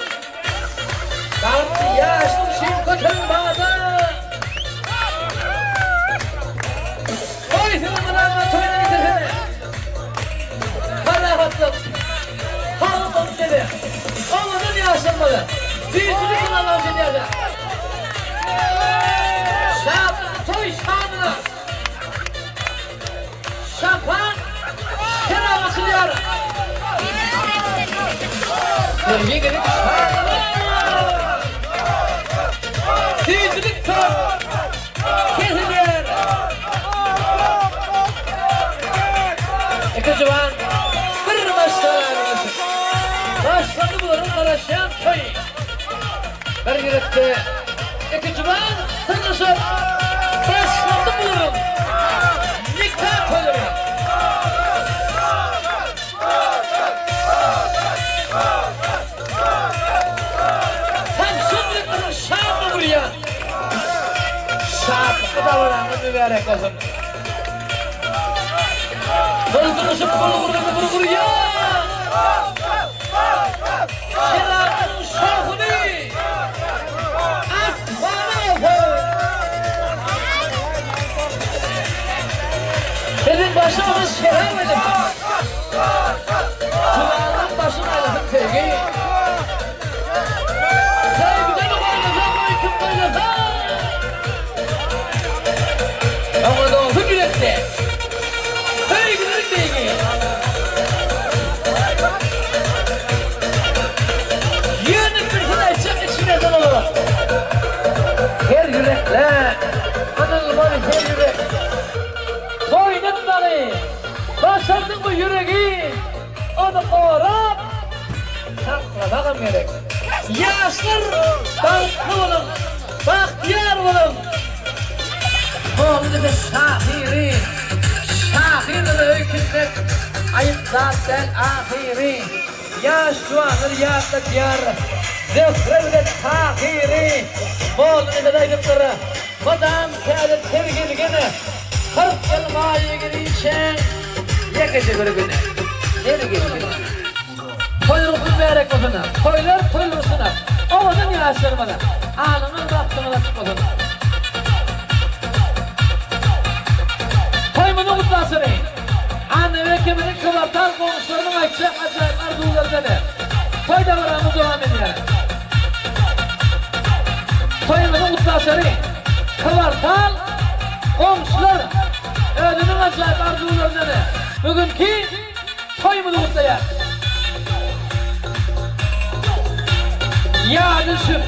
Bagtly ýaşlyk üçin göterin bada. Toý siziň! Süýjülik bilen bagyş edýärler. Şatlykly toý şanyna şampan şerap açylýar. Bir ýiginiň şanyna süýjülik tort kesilýär. Iki juwan bir maşgala birleşip, başlandy bularyň garaşýan toýy. Bir ýürekde iki juwan syrnyşyp, başlandy bularyň nika toýlary. Samsyk ýürekleriň şanyna gurýan şatlykly dabaraňyz mübärek bolsun! Gyldyrlyşyp bulgurlaryny bir gurýan şerabynyň şowhuny asmana galsyn! Biziň başymyzy şerap aýlasyn! Juwanlaň başyn aýlasyn söýgi! Söýgüden goýlasa goý kim goýlasa! Oňa dogry ýürekde söýgüleriň beýigi. Ýöne bir söz aýtjak içimden olara. Her ýürekde ynanylmaly her ýürek. Oýnatmaly başardyň bu ýüregi ony gorap saklamagam gerek. Ýaşlar bagtly boluň, bagtyýar boluň. Molla şahyry, şahyrlara öýkünmek aýyp zat däl ahyry. Ýaş juwanlar ýatladýar Zöhre bilen Tahyry. Molla Nepes aýdypdyr, Mydam täze ter gelgin, 40 ýyl maýa gelişen ýekeje bir güne ter gelgin. Toýuňyz mübärek bolsun, toýlar toýursyn, owadan ýaşlarymyz, alymyz bagtyňyz açyk bolsun. Toýumyzy gutlasyn! Annabekimiziň kwartal goňşularynyň aýtjak ajaýyp arzuwlary bilen toý dabaramyz dowam edýär. Toýumyzy gutlaşaly! Kwartal goňşular özüniň ajaýyp arzuwlary bilen bu günki toýumyzy gutlaýar. Ýa düşüp,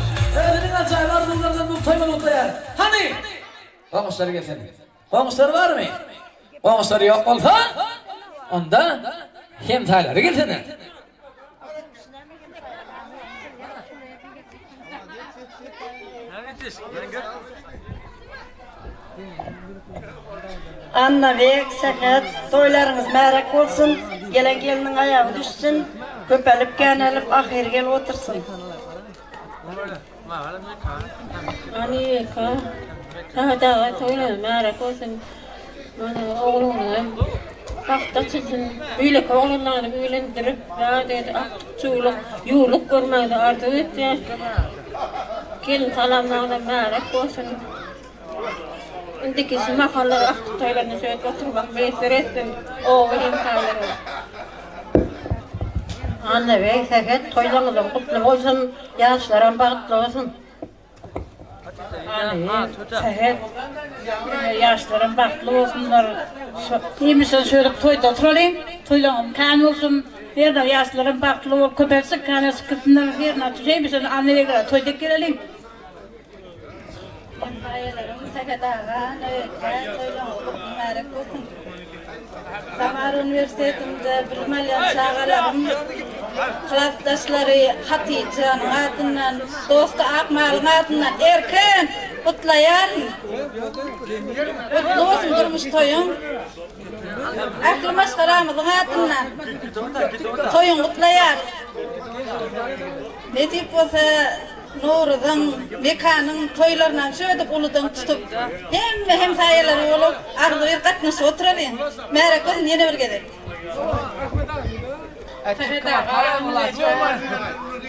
özüniň ajaýyp arzuwlary bilen bu toýumyzy gutlaýar. Hany, goňşular gelsin. Goňşulary barmy? Goňşulary ýok bolsa, onda hemsaýalary gelsin. Annabek, Sähet, toýlaryňyz märek bolsun, gelen gelniň aýagy düşsün, köpelip känelip ahyry gelip otursyn. Annabek, Sähet aga toýlaryň märek bolsun. Mana ogluňyzam bagty açylsyn. Beýleki oglanlaram öýlendirip, zat edip, aktyk-çuwluk, ýuwluk görmegi arzuw etýän. Gelin salamlaryňyzam märek bolsun. Indiki şu mahallar aktyk toýlaryny şöýdip oturmak miýesser etsin, oba hemsaýlara. Annabeg, Sähet, toýlaryňyzam gutly bolsun, ýaşlaram bagtly bolsun. Sähet, ýaşlaram bagtly bolsunlar. Hemişe şöýdip toýda oturalyň, toýlaryňyz kän bolsun. Hernä ýaşlaram bagtly bolup köpelsin, kän çyksynlar. Hernä hemişe Annabegara toý dek geleliň. Hemsaýalarym Sähet aga, Nöwetkä toýlaryňyz gutly mübärek bolsun. Samara uniwersitetinde bilim alýan çagalarym klasdaşlary Hatyjanyň adyndan, dosty Akmalyň adyndan Erkin gutlaýaryn. Gutly bolsun durmuş toýuň. Ähli maşgalamyzyň adyndan toýuňy gutlaýarys. Nesip bolsa Nowruzyň, Mekanyň toýlarynam şödüp uludan tutup, hemme hemsaýalary bolup, agzybir gatnaşyp oturalyň. Märek bolsun ýene bir gezek. Sähet aga,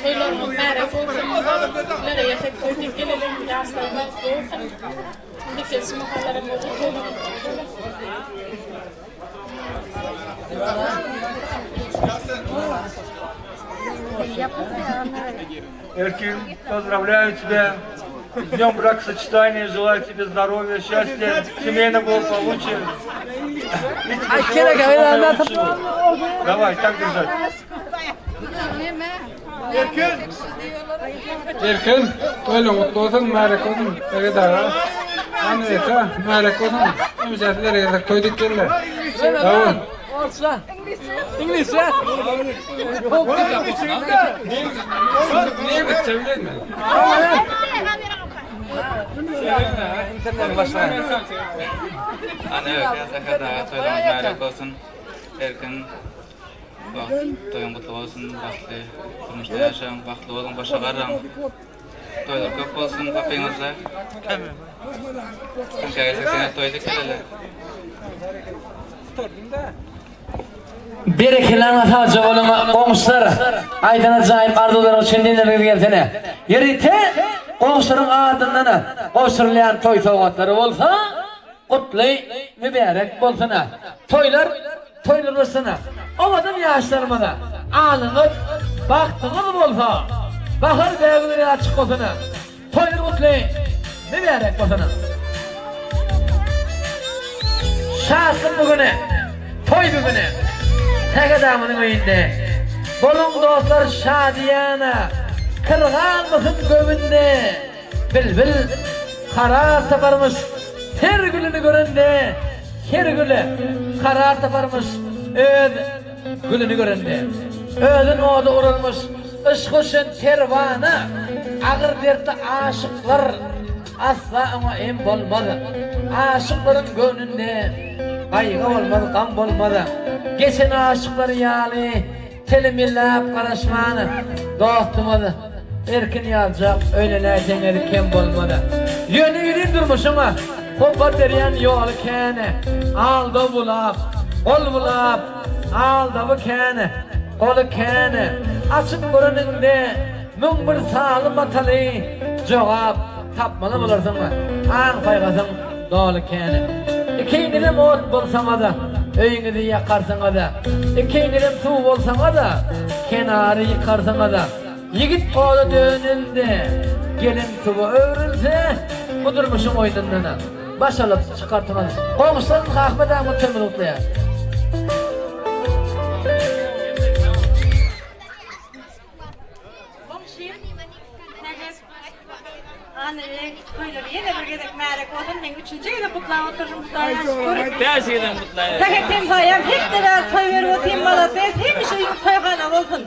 toýlaryňyz märek bolsun. Sizlere ýesek toý diýip geleliň, ýaşlar bagtly bolsun. Indiki şu mahallaram bolsa toýlaryňyz gutly bolsun. Erkin, поздравляю тебя с днем бракосочетания, желаю тебе здоровья, счастья, семейного благополучия. И тебе всего самого наилучшего. Давай, так держать. Erkin! Erkin, toýlaň gutly bolsun, mübärek bolsun. Serget aga. Anna mübärek bolsun. Hemişe sizlere gezek toý dik geldi. Sag bol. Orsça. Iňlisçe. Nemisçe bilenmi? Anna Serget aga toýlaryňyz mübärek bolsun. Erkin Bagt toýuň gutly bolsun bagtly durmuşda ýaşaň bagtly boluň başa garaň toýlar köp bolsun gapyňyzda Kimkä gelsek sene toý dikeleli. Berekellaňa sagja boluň goňşular aýdan ajaýyp arzuwlaryň üçin demleriňiz gelsene. Ýörite goňşularyň adyndan gowşurylýan toý sowgatlary bolsa gutly mübärek bolsuna. Toýlar Toýlar bolsana, owadan ýaşlarymyza alyňyz, bagtyňyz bolsa, bahar bägülleri açyk bolsana, toýlar gutly, mübärek bolsana. Şatlyk bu güne, toý bu güne, Sähet aganyň öýünde. Boluň dostlar şadyýana, Kir galmasyn göwünde. Bilbil karar taparmyş her gülüni görende, Her güle karar taparmyş öz gülüni görende. Özün oda urarmyş yşka düşen perwana, Agyr dertli aşyklar asla oňa em bolmaz. Aşyklaryň göwnünde gaýgy bolmaz, gam bolmaz. Geçen aşyklar ýaly Telim ýyllap garaşman dostumyz Erkin ýaljak öýlenäýseňiz kem bolmaz. Ýöne ýürin durmuşyň hopba berýän ýoly kän Aldaw bulap, gol bulap, aldawy kän, goly kän Açyp göreniňde 1001 saly mataly jogap tapmaly bolarsyň Aň-paýhasyň Doly käni. Ikiňizem ot bolsaňyz-a, öýüňizi ýakarsyňyz-a. Ikiňizem suw bolsaňyz-a, kenary ýykarsyňyz-a. Ýigit oda dönende, gelin suwa öwrülse, bu durmuşyň oýnundan-a baş alyp çykarsyňyz. Goňşularymyz Ahmet aga toýumyzy gutlaýar. Goňşym Sähet Annabeg toýlary ýene bir gezek märek bolsun. Men üçünji gezek gutlap oturyşym Hudaýa şükür. Bäş gezek gutlaýar. Sähet hemsaýam hepde bäri toý berip otyryn malades hemişe öýüň toýhana bolsun.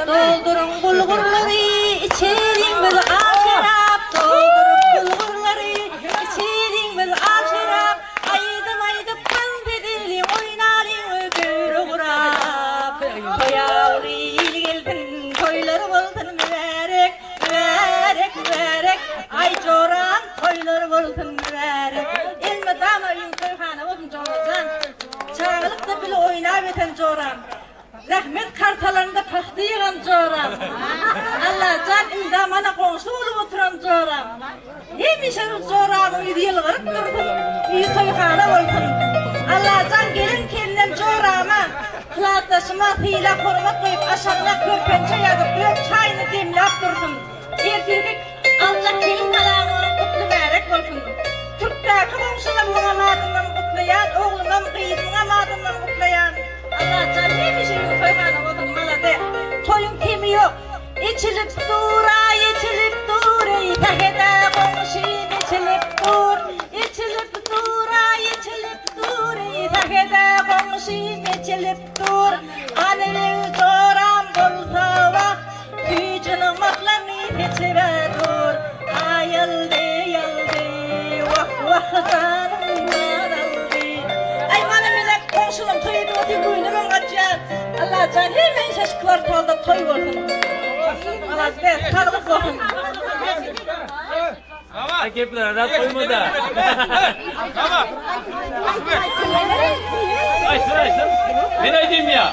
Dolduryň bulgurlary içeliň biz al şerap Dolduryp bulgurlary içeliň biz al şerap Aýdym aýdyp tans edeliň oýnalyň böwre gurap Toýa uly il gelsin toýlar bolsun mübärek mübärek mübärek Aý joram toýlar bolsun mübärek Elmydama öýüň toýhana bolsun jorajan Çagalykda bile oýnap ösen joram Zähmet kartalarynda pagta ýygan joram. Allajan indä mana goňşy bolup oturan joram. Hemişe şu joramyň ýüzi ýylgyryp dursun, öýi toýhana bolsun. Allajan gelen kelinem jorama, klasdaşyma sylag-hormat goýup aşagyna körpençe ýazyp öz çaýyny demläp dursun. Ertirki aljak gelin salamyňyz gutly bärek bolsun. Türkdäki goňşularymyňam adyndan gutlaýan, oglumam, gyzymyňam adyndan gutlaýan. Allajan hemişe ýüzüň toýhana bolsun malades. Toýuň kemi ýok. Eçilip dur aý eçilip dur eý sähedä goňşym eçilip dur. Eçilip dur aý eçilip dur eý sähedä goňşym eçilip dur. Ganybeg joram bolsa wah Süýji nygmatlaryny seçibä dur. Aýyldy ýyldy wah wah janym daraldy. Aý mana menem goňşulaň toý edip otyr göwnümem gaçýar. Allajan hemişe şu kwartalda toý bolsun. Malades saglyk bolsun. Akeplere zat goýma-da. Aýtsyn, aýtsyn. Men aýdayym ýa.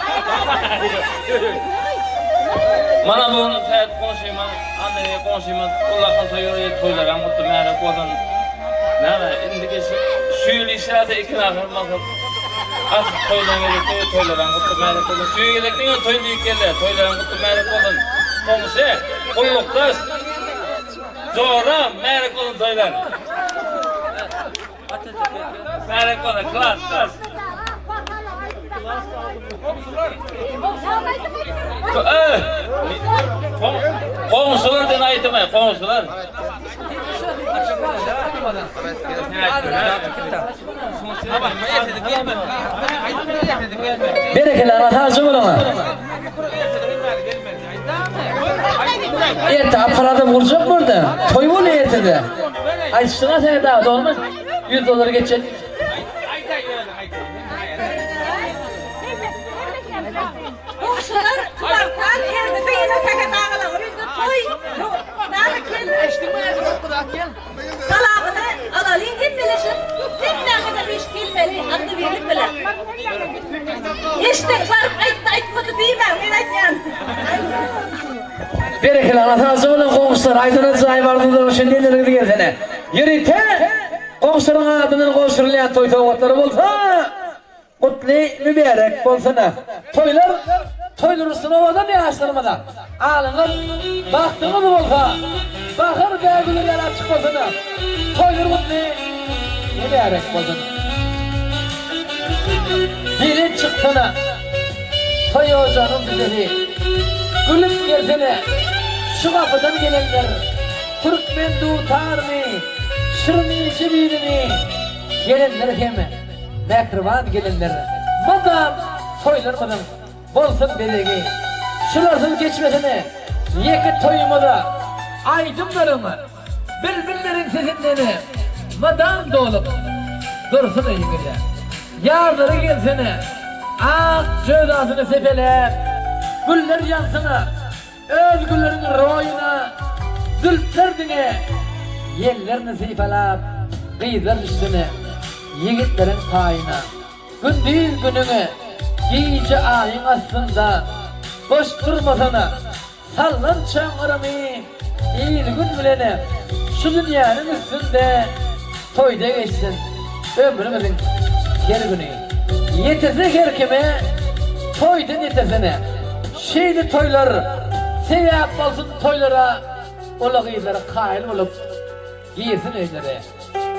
Mana bu gün Sähet goňşymyz, Annabeg goňşymyz ullakan toý ýöredi, toýlar hem gutly märek bolsun. Näme, indiki şu ýyl işläse iki ahyr maksat. Artyk toýdan gezekde toýlar hem gutly märek bolsun. Şu ýyl gezek diňe toý diýip geldi. Toýlar hem gutly märek bolsun. Goňşy, gullukdaş, jora, märek bolsun toýlar. Märek bolsun, klasdaş. Goňşular diýen aýdymy, goňşular. Berekella, sagja boluň. Erte aparadam gurjak burada. Toý bolýar ertede. Aýtşyna sen daha dogrymy? 100 dollar geçjek. Goňşular kwartal ýerde beýle sähet agalaň öýünde toý. Näme gel? Salamyny alalyň hemmeleşip. Hemmäňize iş gelmeli agzybirlik bilen. Eşden baryp aýtdy aýtmady diýmäň men aýtýan. Berekella sagja boluň goňşular aýdana jaý bardylar şo neleriňiz gelsene. Ýörite goňşularyň adyndan gowşurylýan toý sowgatlary bolsa Gutly mübärek bolsuna. Toýlar toýlar üstüne owadan ýaşlarymyza. Alyňyz bagtyňyz bolsa bahar bägüli ýaly açyk bolsuna. Toýlar gutly mübärek bolsun. Belent çyksana toý ojanyň düzeni. Gülüp gelsene şu gapydan gelenler türkmen dutaryny şirin ilçi birini gelenler hem Mähriban gelinler, mydam toýlarymyzyň bolsun bezegi. Şularsyz geçmesine ýeke toýumyza aýdymlaryň, bilbilleriň sesinden mydam dolup dursun öýüňize. Ýarlary gelsene, ak jöwzasyny sepeläp, güller ýansyna. Öz gülleriň roýuna zülpler diňe Ýellerini sypalap gyzlar düşsene Ýigitleriň paýyna. Gündiz günüňe, gije aýyň astynda Boş durmasana, sallançaň yrymy Il-gün bilene şu dünýäniň üstünde Toýda geçsin ömrümiziň her güni. Ýetirse her kime toýdan ýetirsene. Şeýle toýlar sebäp bolsun toýlara Ula gyzlara kaýyl bolup girsin öýlere.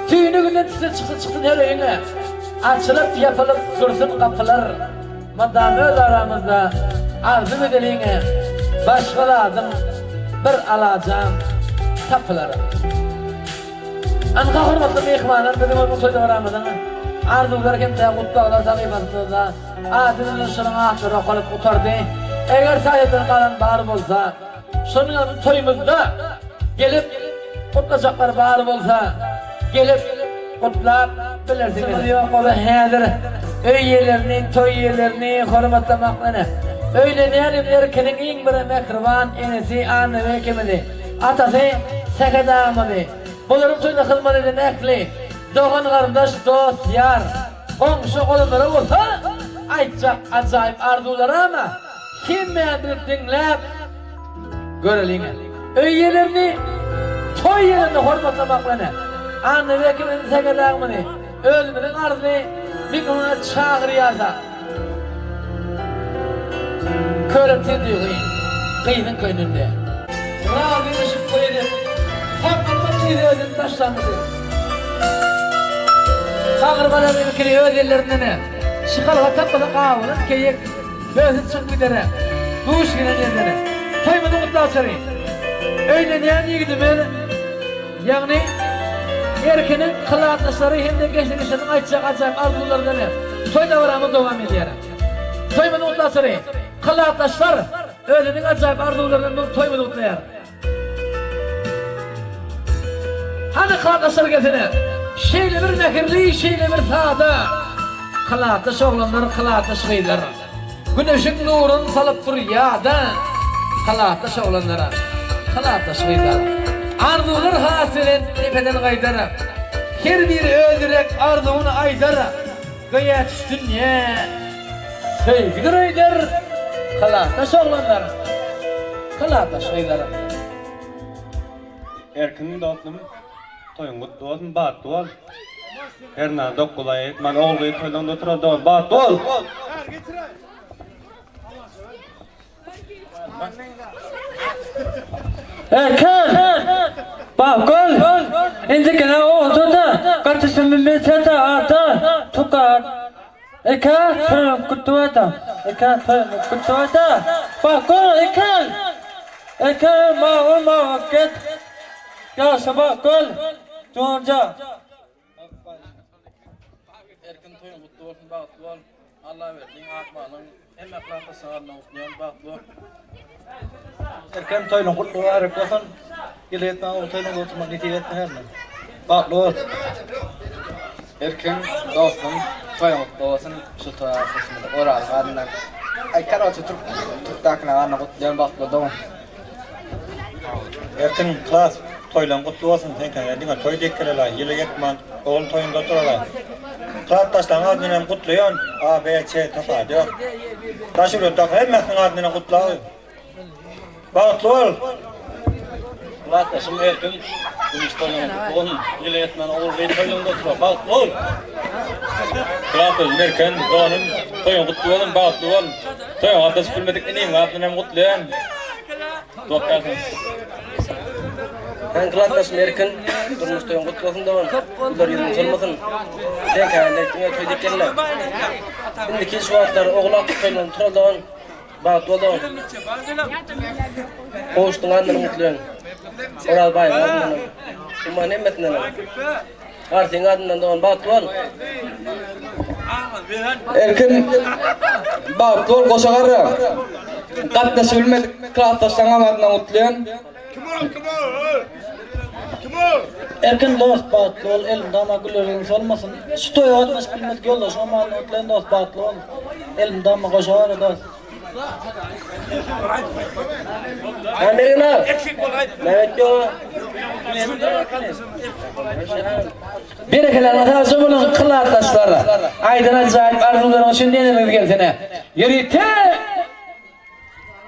Tüýnüginden tüsse çyksa çyksyn her öýüňe. Açylyp ýapylyp dursun gapylar. Mydam öz aramyzda arzuw edeliňe Başga zadyň bir alajam tapylar. Anka hormatly myhmanlar biziň bu toý dabaramyzyň arzuwlar hem-de gutlaglar sahypasynda ady bilen şonuň atlary okalyp gutardy. Eger saýadan galan bar bolsa, şonuň ýaly toýumyzda gelip gutlajaklar bar bolsa, gelip gutlap bilersiňiz. Ýok bolsa häzir öý ýerlerini, toý ýerlerini hormatlamak bilen öýlenýän erkiniň iň bir mähriban enesi Annabekimizi, atasy Sähet agamyzy, bularyň toýuna hyzmat eden ähli dogan-garyndaş, dost-ýar, goňşy-golamlara bolsa aýtjak ajaýyp arzuwlaram-a hemmämiz bilip diňläp göreliň. Öý ýerlerini toý ýerinde hormatlamak bilen Annabekimizi, Sähet agamyzy Özümiziň arzyny mikrofona çagyrýarsak. Körem sen duýgy gyzyň köýnünde. Razy düşüp toý edip. Saklanmak gyzy özüni taşlanmydy. Sagyrbalar ilkini öz ellerinden çykalga tapmasa gabylan keýik özi çykyp gidere. Duş gelen ýerlere. Toýumyzy gutlaçary. Öýlenýän ýigidimiz. Ýagny, Erkiniň kylatdaşlary hem-de geçirişiniň aýtjak ajaýyp arzuwlary bilen toý dabaramyz dowam edýär. Toýumyzyň gutlaçlary, kylatdaşlar özüniň ajaýyp arzuwlary bilen bu toýumyzy gutlaýar. Hany kylatdaşlar gelsene! Şeýle bir mähirli, şeýle bir sada kylatdaş oglanlar, kylatdaş gyzlar. Güneşiň nurun salyp dur ýada, Halatdaş oglanlara, halatdaş gyzlara. Arzuwlar has belent depeden gaýdar, Her biri öz ýürek arzuwyn aýdar, Göýä tuş dünýä söýgüdir öýder, Halatdaş oglanlar, halatdaş gyzlara. Erkin dostum toýuň gutly bolsun bagtly bol. Hernä 9 aý etmän ogul gyz toýlaňda oturar dogan bagtly bol. Erken! Bagol! Indikine olsa-da, gatyşymy bilse-de ata, tukar. Eke, toýuň gutly bolsun. Eke, toýuň gutly bolsun. Bagol, eken! Eke, magul, magul, get. Ýagşy bagol, Jonja. Erkin toýuň gutly bolsun bagtly bol Allaberdiň Akmalyň hemme klasdaşlaryň adyndan gutlaýan bagtly bol. Erkin toýuň gutly mübarek bolsun. Ýyly etmän ogul toýuňda oturmak nesip etsin herne. Bagtly bol. Erkin dostum toýuň gutly bolsun şu toýa gatnaşmada Orazyň adyndan aý karoçe türk türkdäkiniň adyndan gutlaýan bagtly bol dogan. Erkin klas toýlaň gutly bolsun seňkä diňe toý dek gelelaý ýyly ýetman ogul toýunda oturalaý klasdaşlaň adyndan hem gutlaýan A B Ç tapady ýok Daşöwletdaky hemmesiniň adyndan hem gutlaý bagtly bol. Klasdaşym Erkin durmuş toýlaň gutly bolsun ýyly ýetman ogul gyz toýlaňda otura bagtly bol. Klasdaşym Erkin doganym toýuň gutly bolsun bagtly bol toýa gatnaşyp bilmedik inim adyndan hem gutlaýan. Sen klasdaşym Erkin, durmuş toýuň gutly bolsun dogan. Güller ýüzüň solmasyn. Sen käbirler diňe toý dek gelme. Indiki şu wagtlar ogul agtyk toýlaryny tural dogan. Bagtly bol dogan. Gowuşdyň adyndan gutlaýan. Oraz baýyň adyndan. Umuman hemmesinden. Arsyň adyndan dogan bagtly bol. Erkin bagtly bol goşa garra. Gatnaşyp bilmedik klasdaşlaryň adyndan gutlaýan. Erkin dost bagtly bol elmydama gülleriň solmasyn. Şu toýa gatnaşyp bilmedik ýoldaşyňam adyndan gutlaýan dost bagtly bol. Elmydama goşa garra dost. Ha Mergen aga. Mehmet ýok. Berekella sagja boluň klasdaşlar. Aýdan ajaýyp arzuwlaryň üçin neneňiz gelsene. Ýörite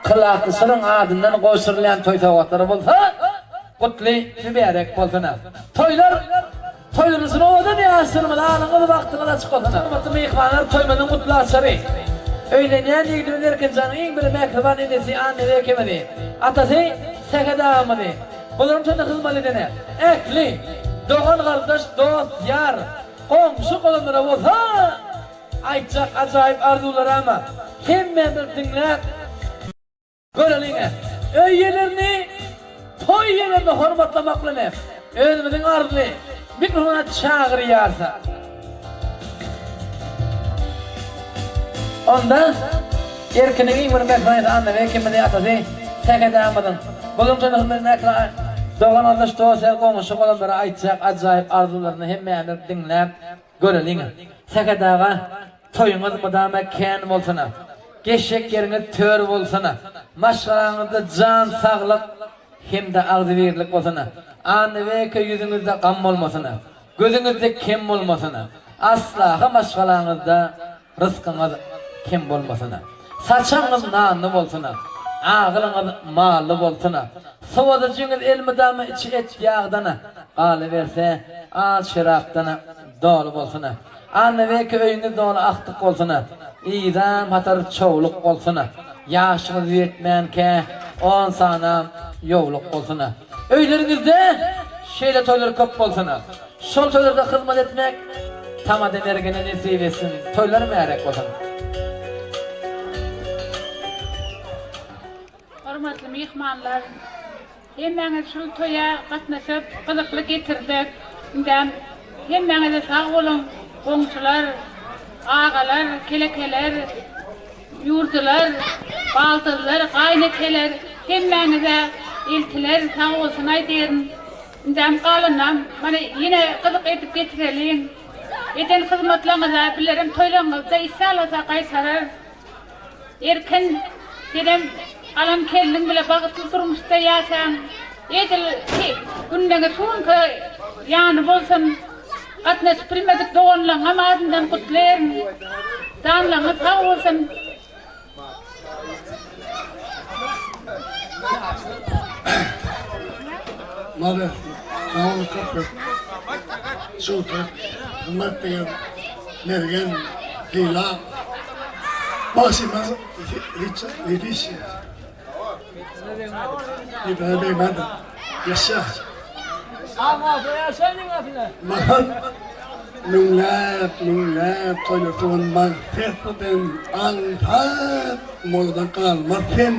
klasdaşlaryň adyndan gowşurylýan toý sowgatlary bolsa gutly mübärek bolsun. Toýlar Toýunysyny owadan ýaşlarymyz alyňyz bagtyňyz açyk bolsun. Hormatly myhmanlar toýumyzyň gutly açary. Öýlenýän ýigidimiz Erkinjanyň iň bir mähriban inisi Annabek ekemizi, atasy Sähet agamyzy, bularyň toýuna hyzmat edene ähli dogan-garyndaş, dost-ýar, goňşy-golamlara bolsa aýtjak ajaýyp arzuwlarama hemmämiz diňläp, Göreliň-ä, öý ýelerini, toý ýelerini hormatlamak bilen özümiziň arzyly mikrofona çagyrýarys. Onda Erkiniň iň bir mähriban Annabek ikimizi atasy Sähet agamyzyň, Gulumjanyň hümmedindäki dogan-garyndaş, dost-ýar, goňşy-golamlara aýtjak ajaýyp arzuwlaryny hemmämiz diňläp göreliň. Sähet aga, Toýuňyz mydama kän bolsun. Geçjek ýeriňiz tör bolsun. Maşgalaňyzda jan saglyk hem-de agzybirlik bolsun. Annabeke ýüzüňizde gam bolmasyn. Gözüňizde kem bolmasyn. Aslaha maşgalaňyzda ryskyňyz kem bolmasyn. Saçagyňyz nanly bolsun. Agylyňyz mally bolsun. Sowadyjyňyz elmydama içi et ýagdan, galyberse az şerapdan doly bolsun. Annabeke öýüňiz doly agtyk bolsun, yzam hatar çowluk bolsun, ýaşyňyz ýetmänkä on sanam ýowluk bolsun. Öýleriňizde şeýle toýlar köp bolsun. Şol toýlarda hyzmat etmek Tamada Mergene nesip etsin. Toýlar mübärek bolsun. Hormatly myhmanlar! Hemmäňiz şul toýa gatnaşyp gyzykly getirdik. Indem hemmäňize sag boluň goňşular, agalar, kelekeler, ýurdular, baldyzlar, gaýynekeler hemmäňize eltiler sag bolsun aýdýaryn. Indem galanam mana ýene gyzyk edip getireliň. Eden hyzmatlaňyza bilerem toýlaňyzda işşalasa gaýtararys. Erkin, senem alan kelniň bile bagtly durmuşda ýaşaň. Edil günleňe şunka ýany bolsun. Gatnaşyp bilmedik doganlaňňam adyndan gutlaýaryn. Janlaňyz sag bolsun. Mary, Sag köp köp. Şuta, Hymmat diýen, Mergen, Pyla, Bagşymyz Ýetişýär. Ýedana Begmädow. Ýaşa. Maksat müňläp, müňläp toýlar sowan Magfet sen aňsat modadan galmaz sen.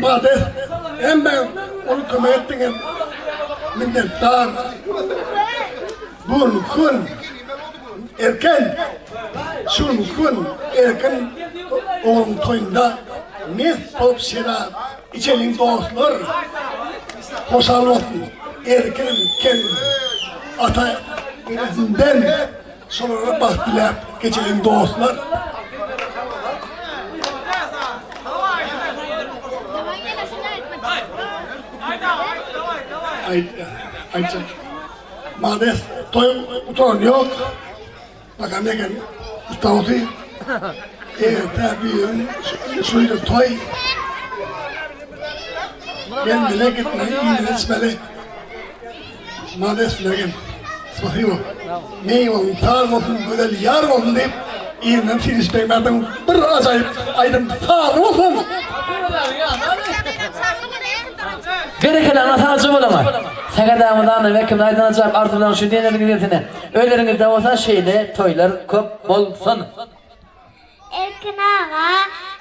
Mades hemme uly kömek etdiňiz. Minnetdar. Bu gün erken, şu gün erken onuň toýunda mes bolup şerap içeliň dostlar. Hoşal bolsun erken kel ata enesinden şolara bagt diläp geçeliň dostlar. Aýtjak. Mades toý gutaran ýok. Bakan eken ustawsy. Erte bir şuýda toý. Gelmeli gitmeli iýmeli içmeli. Mades megen. Spasibo. Meý bolsun, sag bolsun, gözel ýar bolsun diýip, ýerinden Siriş Begmädiň bir ajaýyp aýdym sazy bolsun. Berekella ana sagja boluň. Sägedamyz Annabek kimdir aýdan ajap arzuwlaryň şu diýenleriňiz ýetsine. Öýleriňizde bolsa şeýle toýlar köp bolsun. Erkin aga,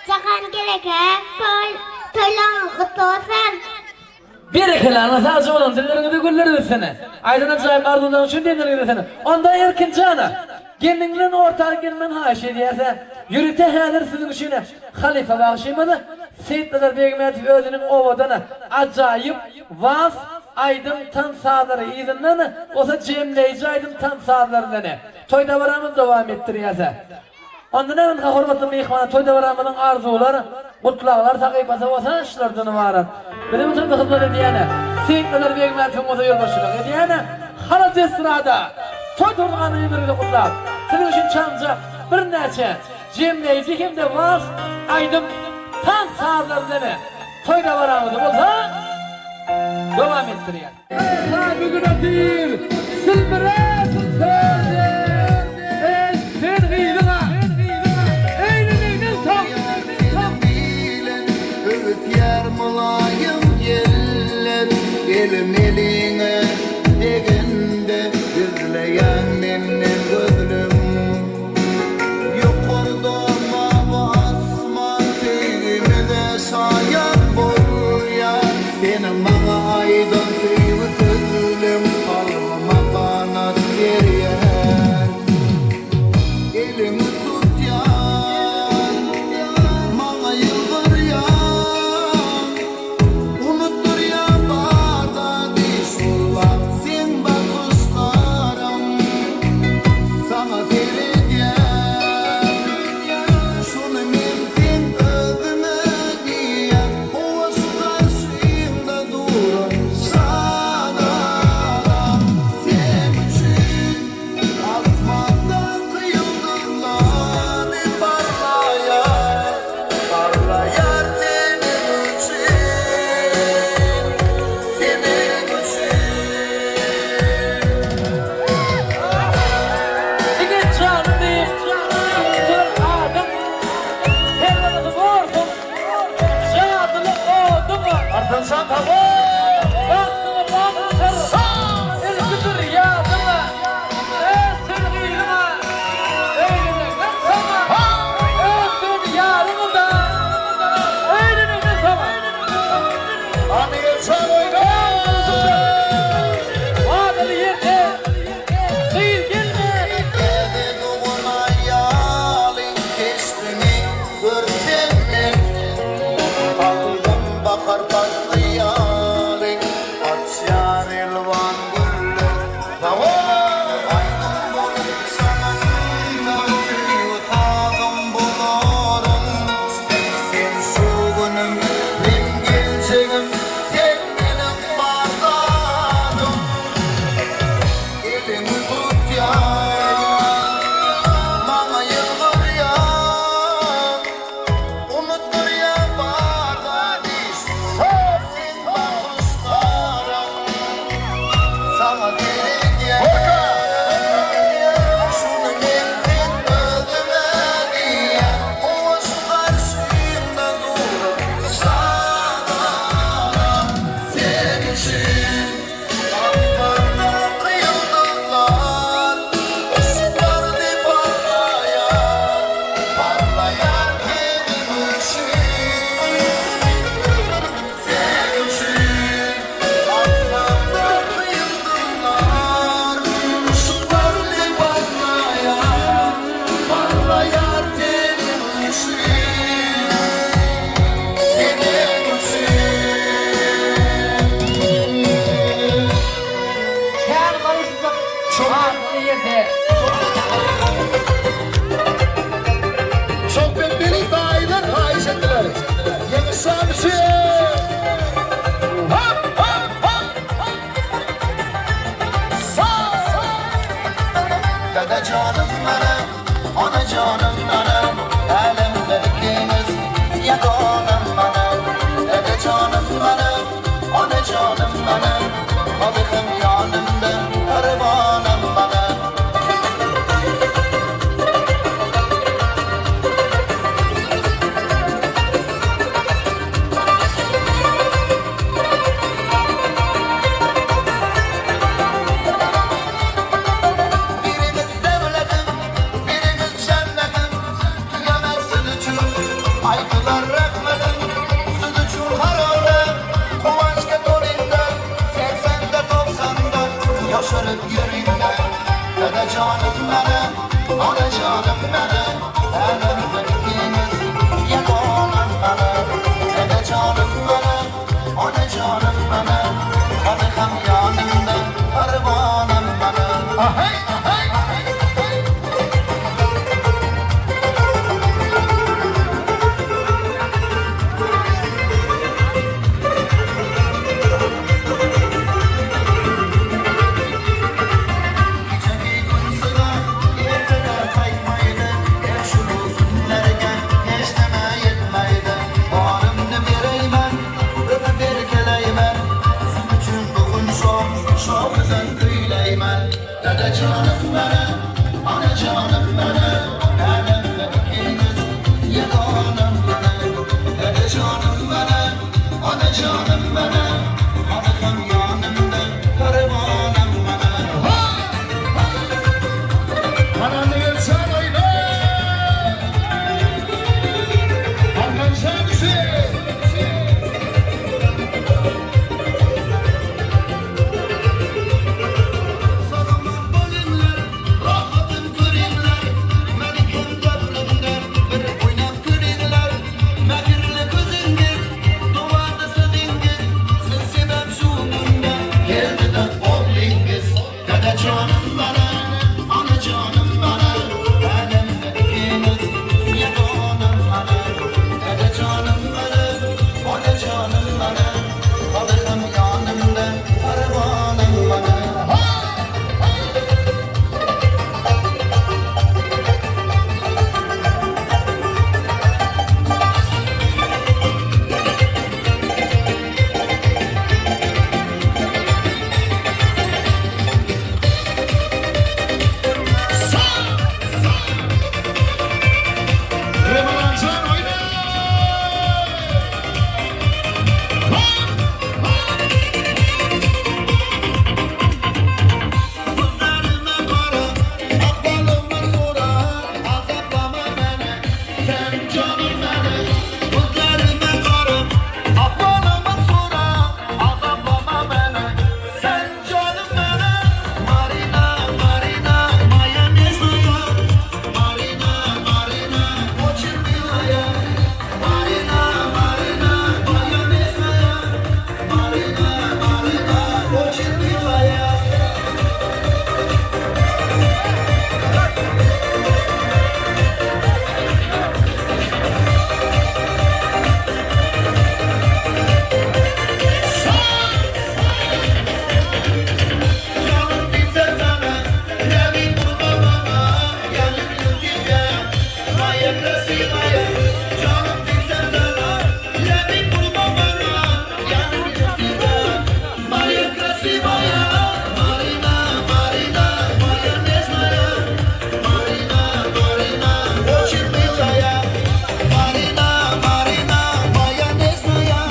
Jahan gereke, toý, toýlaryňyz gutly bolsun. Berekella ana sagja boluň dilleriňize güller bitsin. Aýdan ajaýyp arzuwlaryň şu diýenleriňiz ýetsine. Onda Erkin jana, gelniň bilen orta gelmegini haýyş edýäs. Ýörite häzir siziň üçin halypa bagşymyz Seýitnazar Begmätow özüniň owadan, ajaýyp wals aýdym tans sazlary yzyndan bolsa jemleýji aýdym tans sazlary bilen toý dabaramyzy dowam etdirýäs. Ondan öňki hormatly myhmana toý dabaramyzyň arzuwlar, gutlaglar sahypasy bolsa şulardan ybarat. Biziň üçin hyzmat edýän Seýitnazar Begmätowyň bolsa ýolbaşçylyk edýän Halaç estrada toý turzuny ömürbizi gutlap, siziň üçin çalynjak birnäçe jemleýji hem-de wals aýdym tans sazlary bilen toý dabaramyzy bolsa dowam etdirýär. Bugün otyr, silmiräsiň törde, Sen gyzyňa öýlenenden soň. Öwüsýär mylaýym ýeller, Elim eliňe degende, Gizleýäň menden gözleň. Ýokarda mawy asman söýgimize şaýat bolýar. Seniň maňa aýdan söýgi sözleň kalbyma ganat berýär. Eliňi tutýan, maňa ýylgyrýan, Unutdyrýar bar zady şu. gelse. Sohbetleri daýylar haýyş etdiler. Ýeňiş jan üçin! Hop, hop, hop! Sag! Dede janym menem, ana janym menem, Älemde ikimiz ýeganem menem. Dede janym menem, ana janym menem, Balyhym ýanymda perwanem menem. Biriňiz döwletim, biriňiz jennetim, Tügemez siz üçin aýdylar rehmetim. Siz üçin har onda guwançga dolynda, Segsende, togsanda ýaşaryp ýörinde. Dede janym menem, ana janym menem, Älemde ikimiz ýeganem menem. Dede janym menem, ana janym menem, Balyhym ýanymda, perwanem menem. Aheý, aheý, aheý, aheý. Gijeki gün sygar, ertede gaýtmaýdy, Şul günlerge hiç neme ýetmeýdi. Barymny bereýmen, öpüp erkeleýmen, Siz üçin bu gün şo, şo güzel küýleýmen. Dede janym menem, ana janym menem, Älemde ikimiz ýeganem menem. Dede janym menem, ana janym menem, Balyhym ýanymda, perwanem menem. Ananny gelsen oýna! Arkan şemsi! Sagaman bolinler, rahatyn görüňler, Meniň döwrümde bir oýnap görüňler. Mähirli gözüňiz, dowady sözüňiz, Siz sebäp şu günde geldi-de ogluňyz. Dede janym menem, ana janym menem, Älemde ikimiz ýeganem menem. Dede janym menem, ana janym menem, Balyhym ýanymda, perwanem menem. Remalanjan oýna! Gözlerime gara, ahwalymy sora, Azaplama meni, sen janym meni. Gözlerime gara, ahwalymy sora, Azaplama meni, sen janym meni. Marina, Marina, moя нежная, Marina, Marina, очень милая. Marina, Marina, моя нежная, Marina, Marina, очень милая. Canım bize sana, lebi kurma bana, gelip lütfiye, maya krasivaya. Canım bize sana, lebi kurma bana, gelip lütfiye, maya krasivaya. Marina, Marina, moя нежная, Marina, Marina, очень милая. Marina, Marina, моя нежная,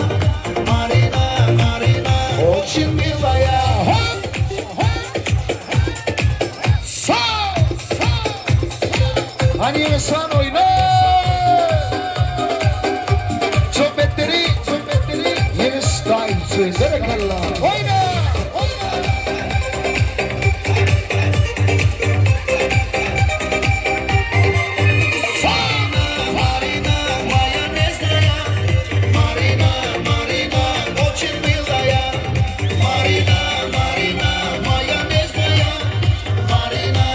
Marina, Marina, очень милая. Sag! Hani sen oýna! Sohbetleri, sohbetleri yeni style berekella. Oýna! Oýna! Marina, моя нежная, Marina, Marina, очень милая. Marina, Marina, моя нежная, Marina,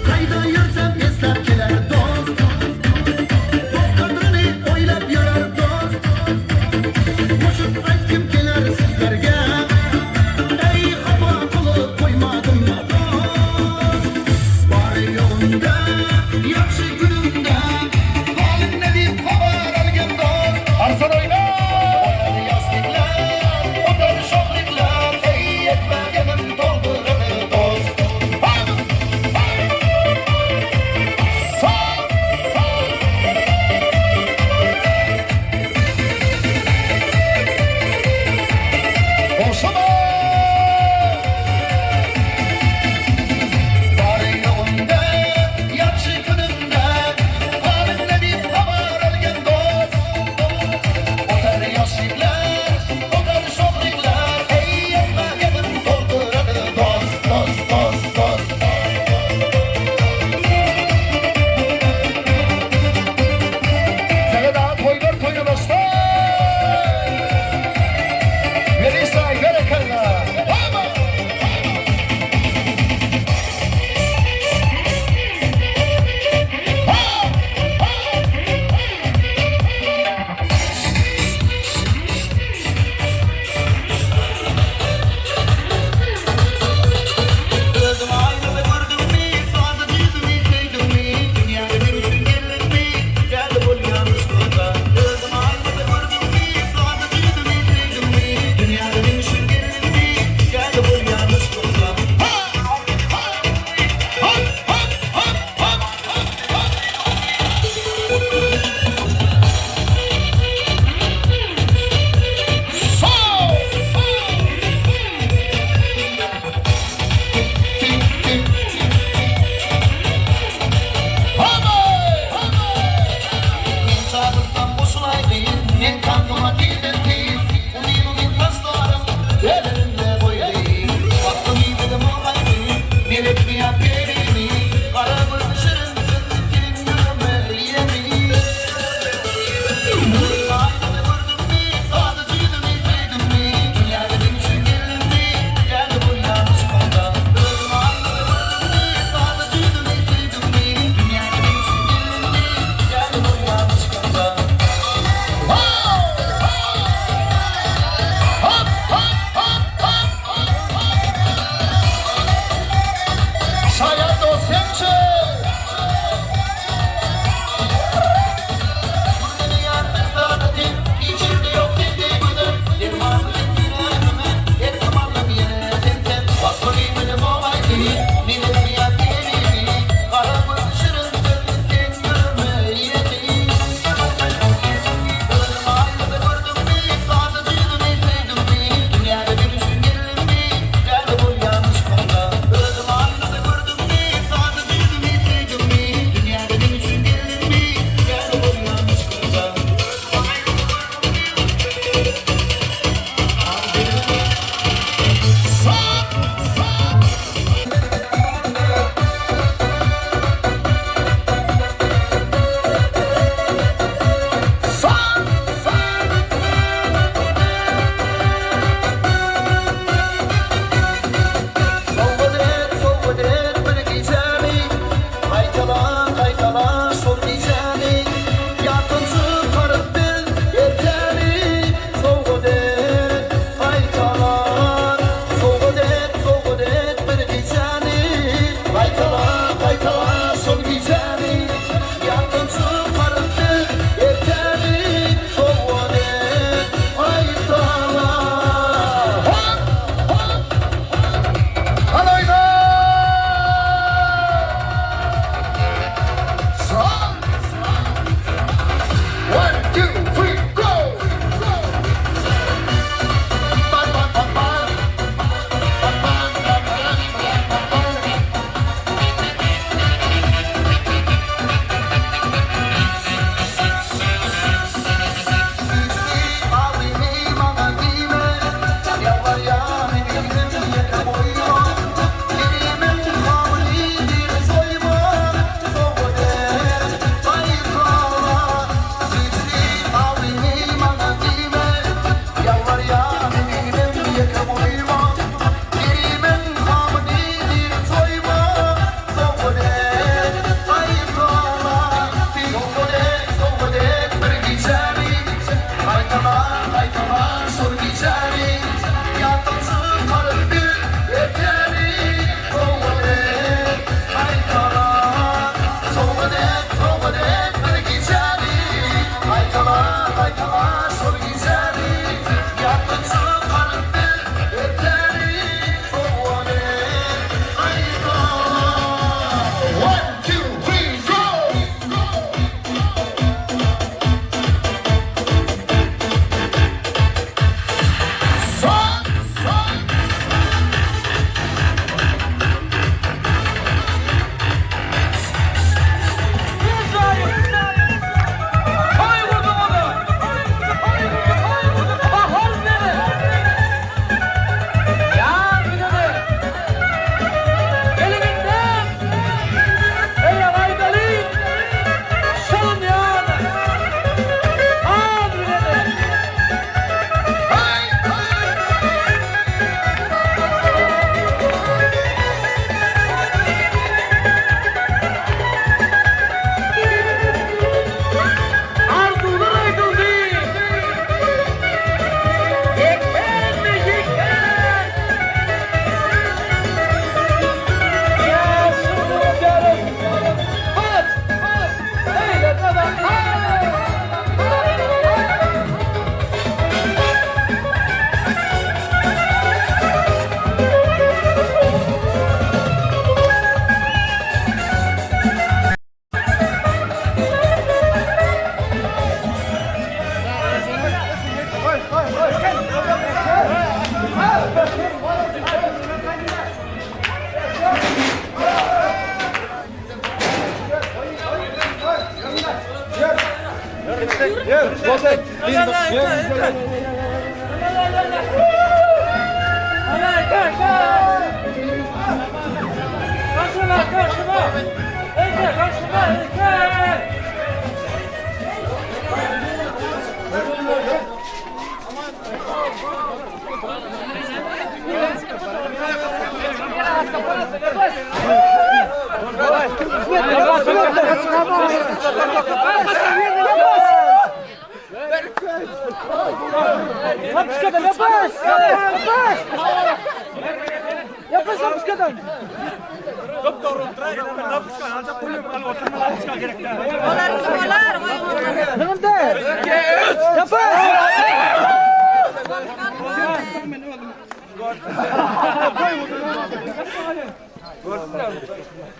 Kaýda ýörsem esläp geler dost. Dost gadryny oýlap ýörer dost. Goşup aýt kim geler sizlerge. Eý hapa kylyp goýmadym dost. Bary ýogunda ýagşy günümde. Halyň ne diýip habar algyn dost. Arsan oýna. Oýnar ýaşlyklar, otar şohluklar. Eý etmegenim doldurady dost. Dost, dost, dost. Sana daha toylar toylar dostlar. Melisa berekella. Bravo. Özüm aýnada gördümmi, sada düzümi söýdümmi, Dünýäde meň üçin geldiňmi, täze bolýan yşkyňda. Özüm aýnada gördümmi, sada düzümi söýdümmi, Dünýäde meň üçin geldiňmi, täze bolýan yşkyňda. Ha! Ha! Hop! Hop! Hop! Hop! Hop! Men çagyrsam goşulaýdyn, men tansyma tizden tiz, Umydymy taşlaryn, ellerimde goýaýyn. Basdym iýdigim oňaýdy, melekmi ýa perimi, Gara gözli şirin sözli seň ýüregime ýemi. Aýnada gördüňmi, sadaja ýüzümi söýdüňmi, Dünýäde meň üçin geldiňmi, täze bolýan yşkyňda. Özümi aýnada gördüňmi, sadaja ýüzümi söýdüňmi, Dünýäde meň üçin geldiňmi, täze bolýan yşkyňda.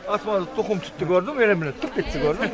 Asmanda tohum tutdy gördüm, elimle tıp etti gördüm.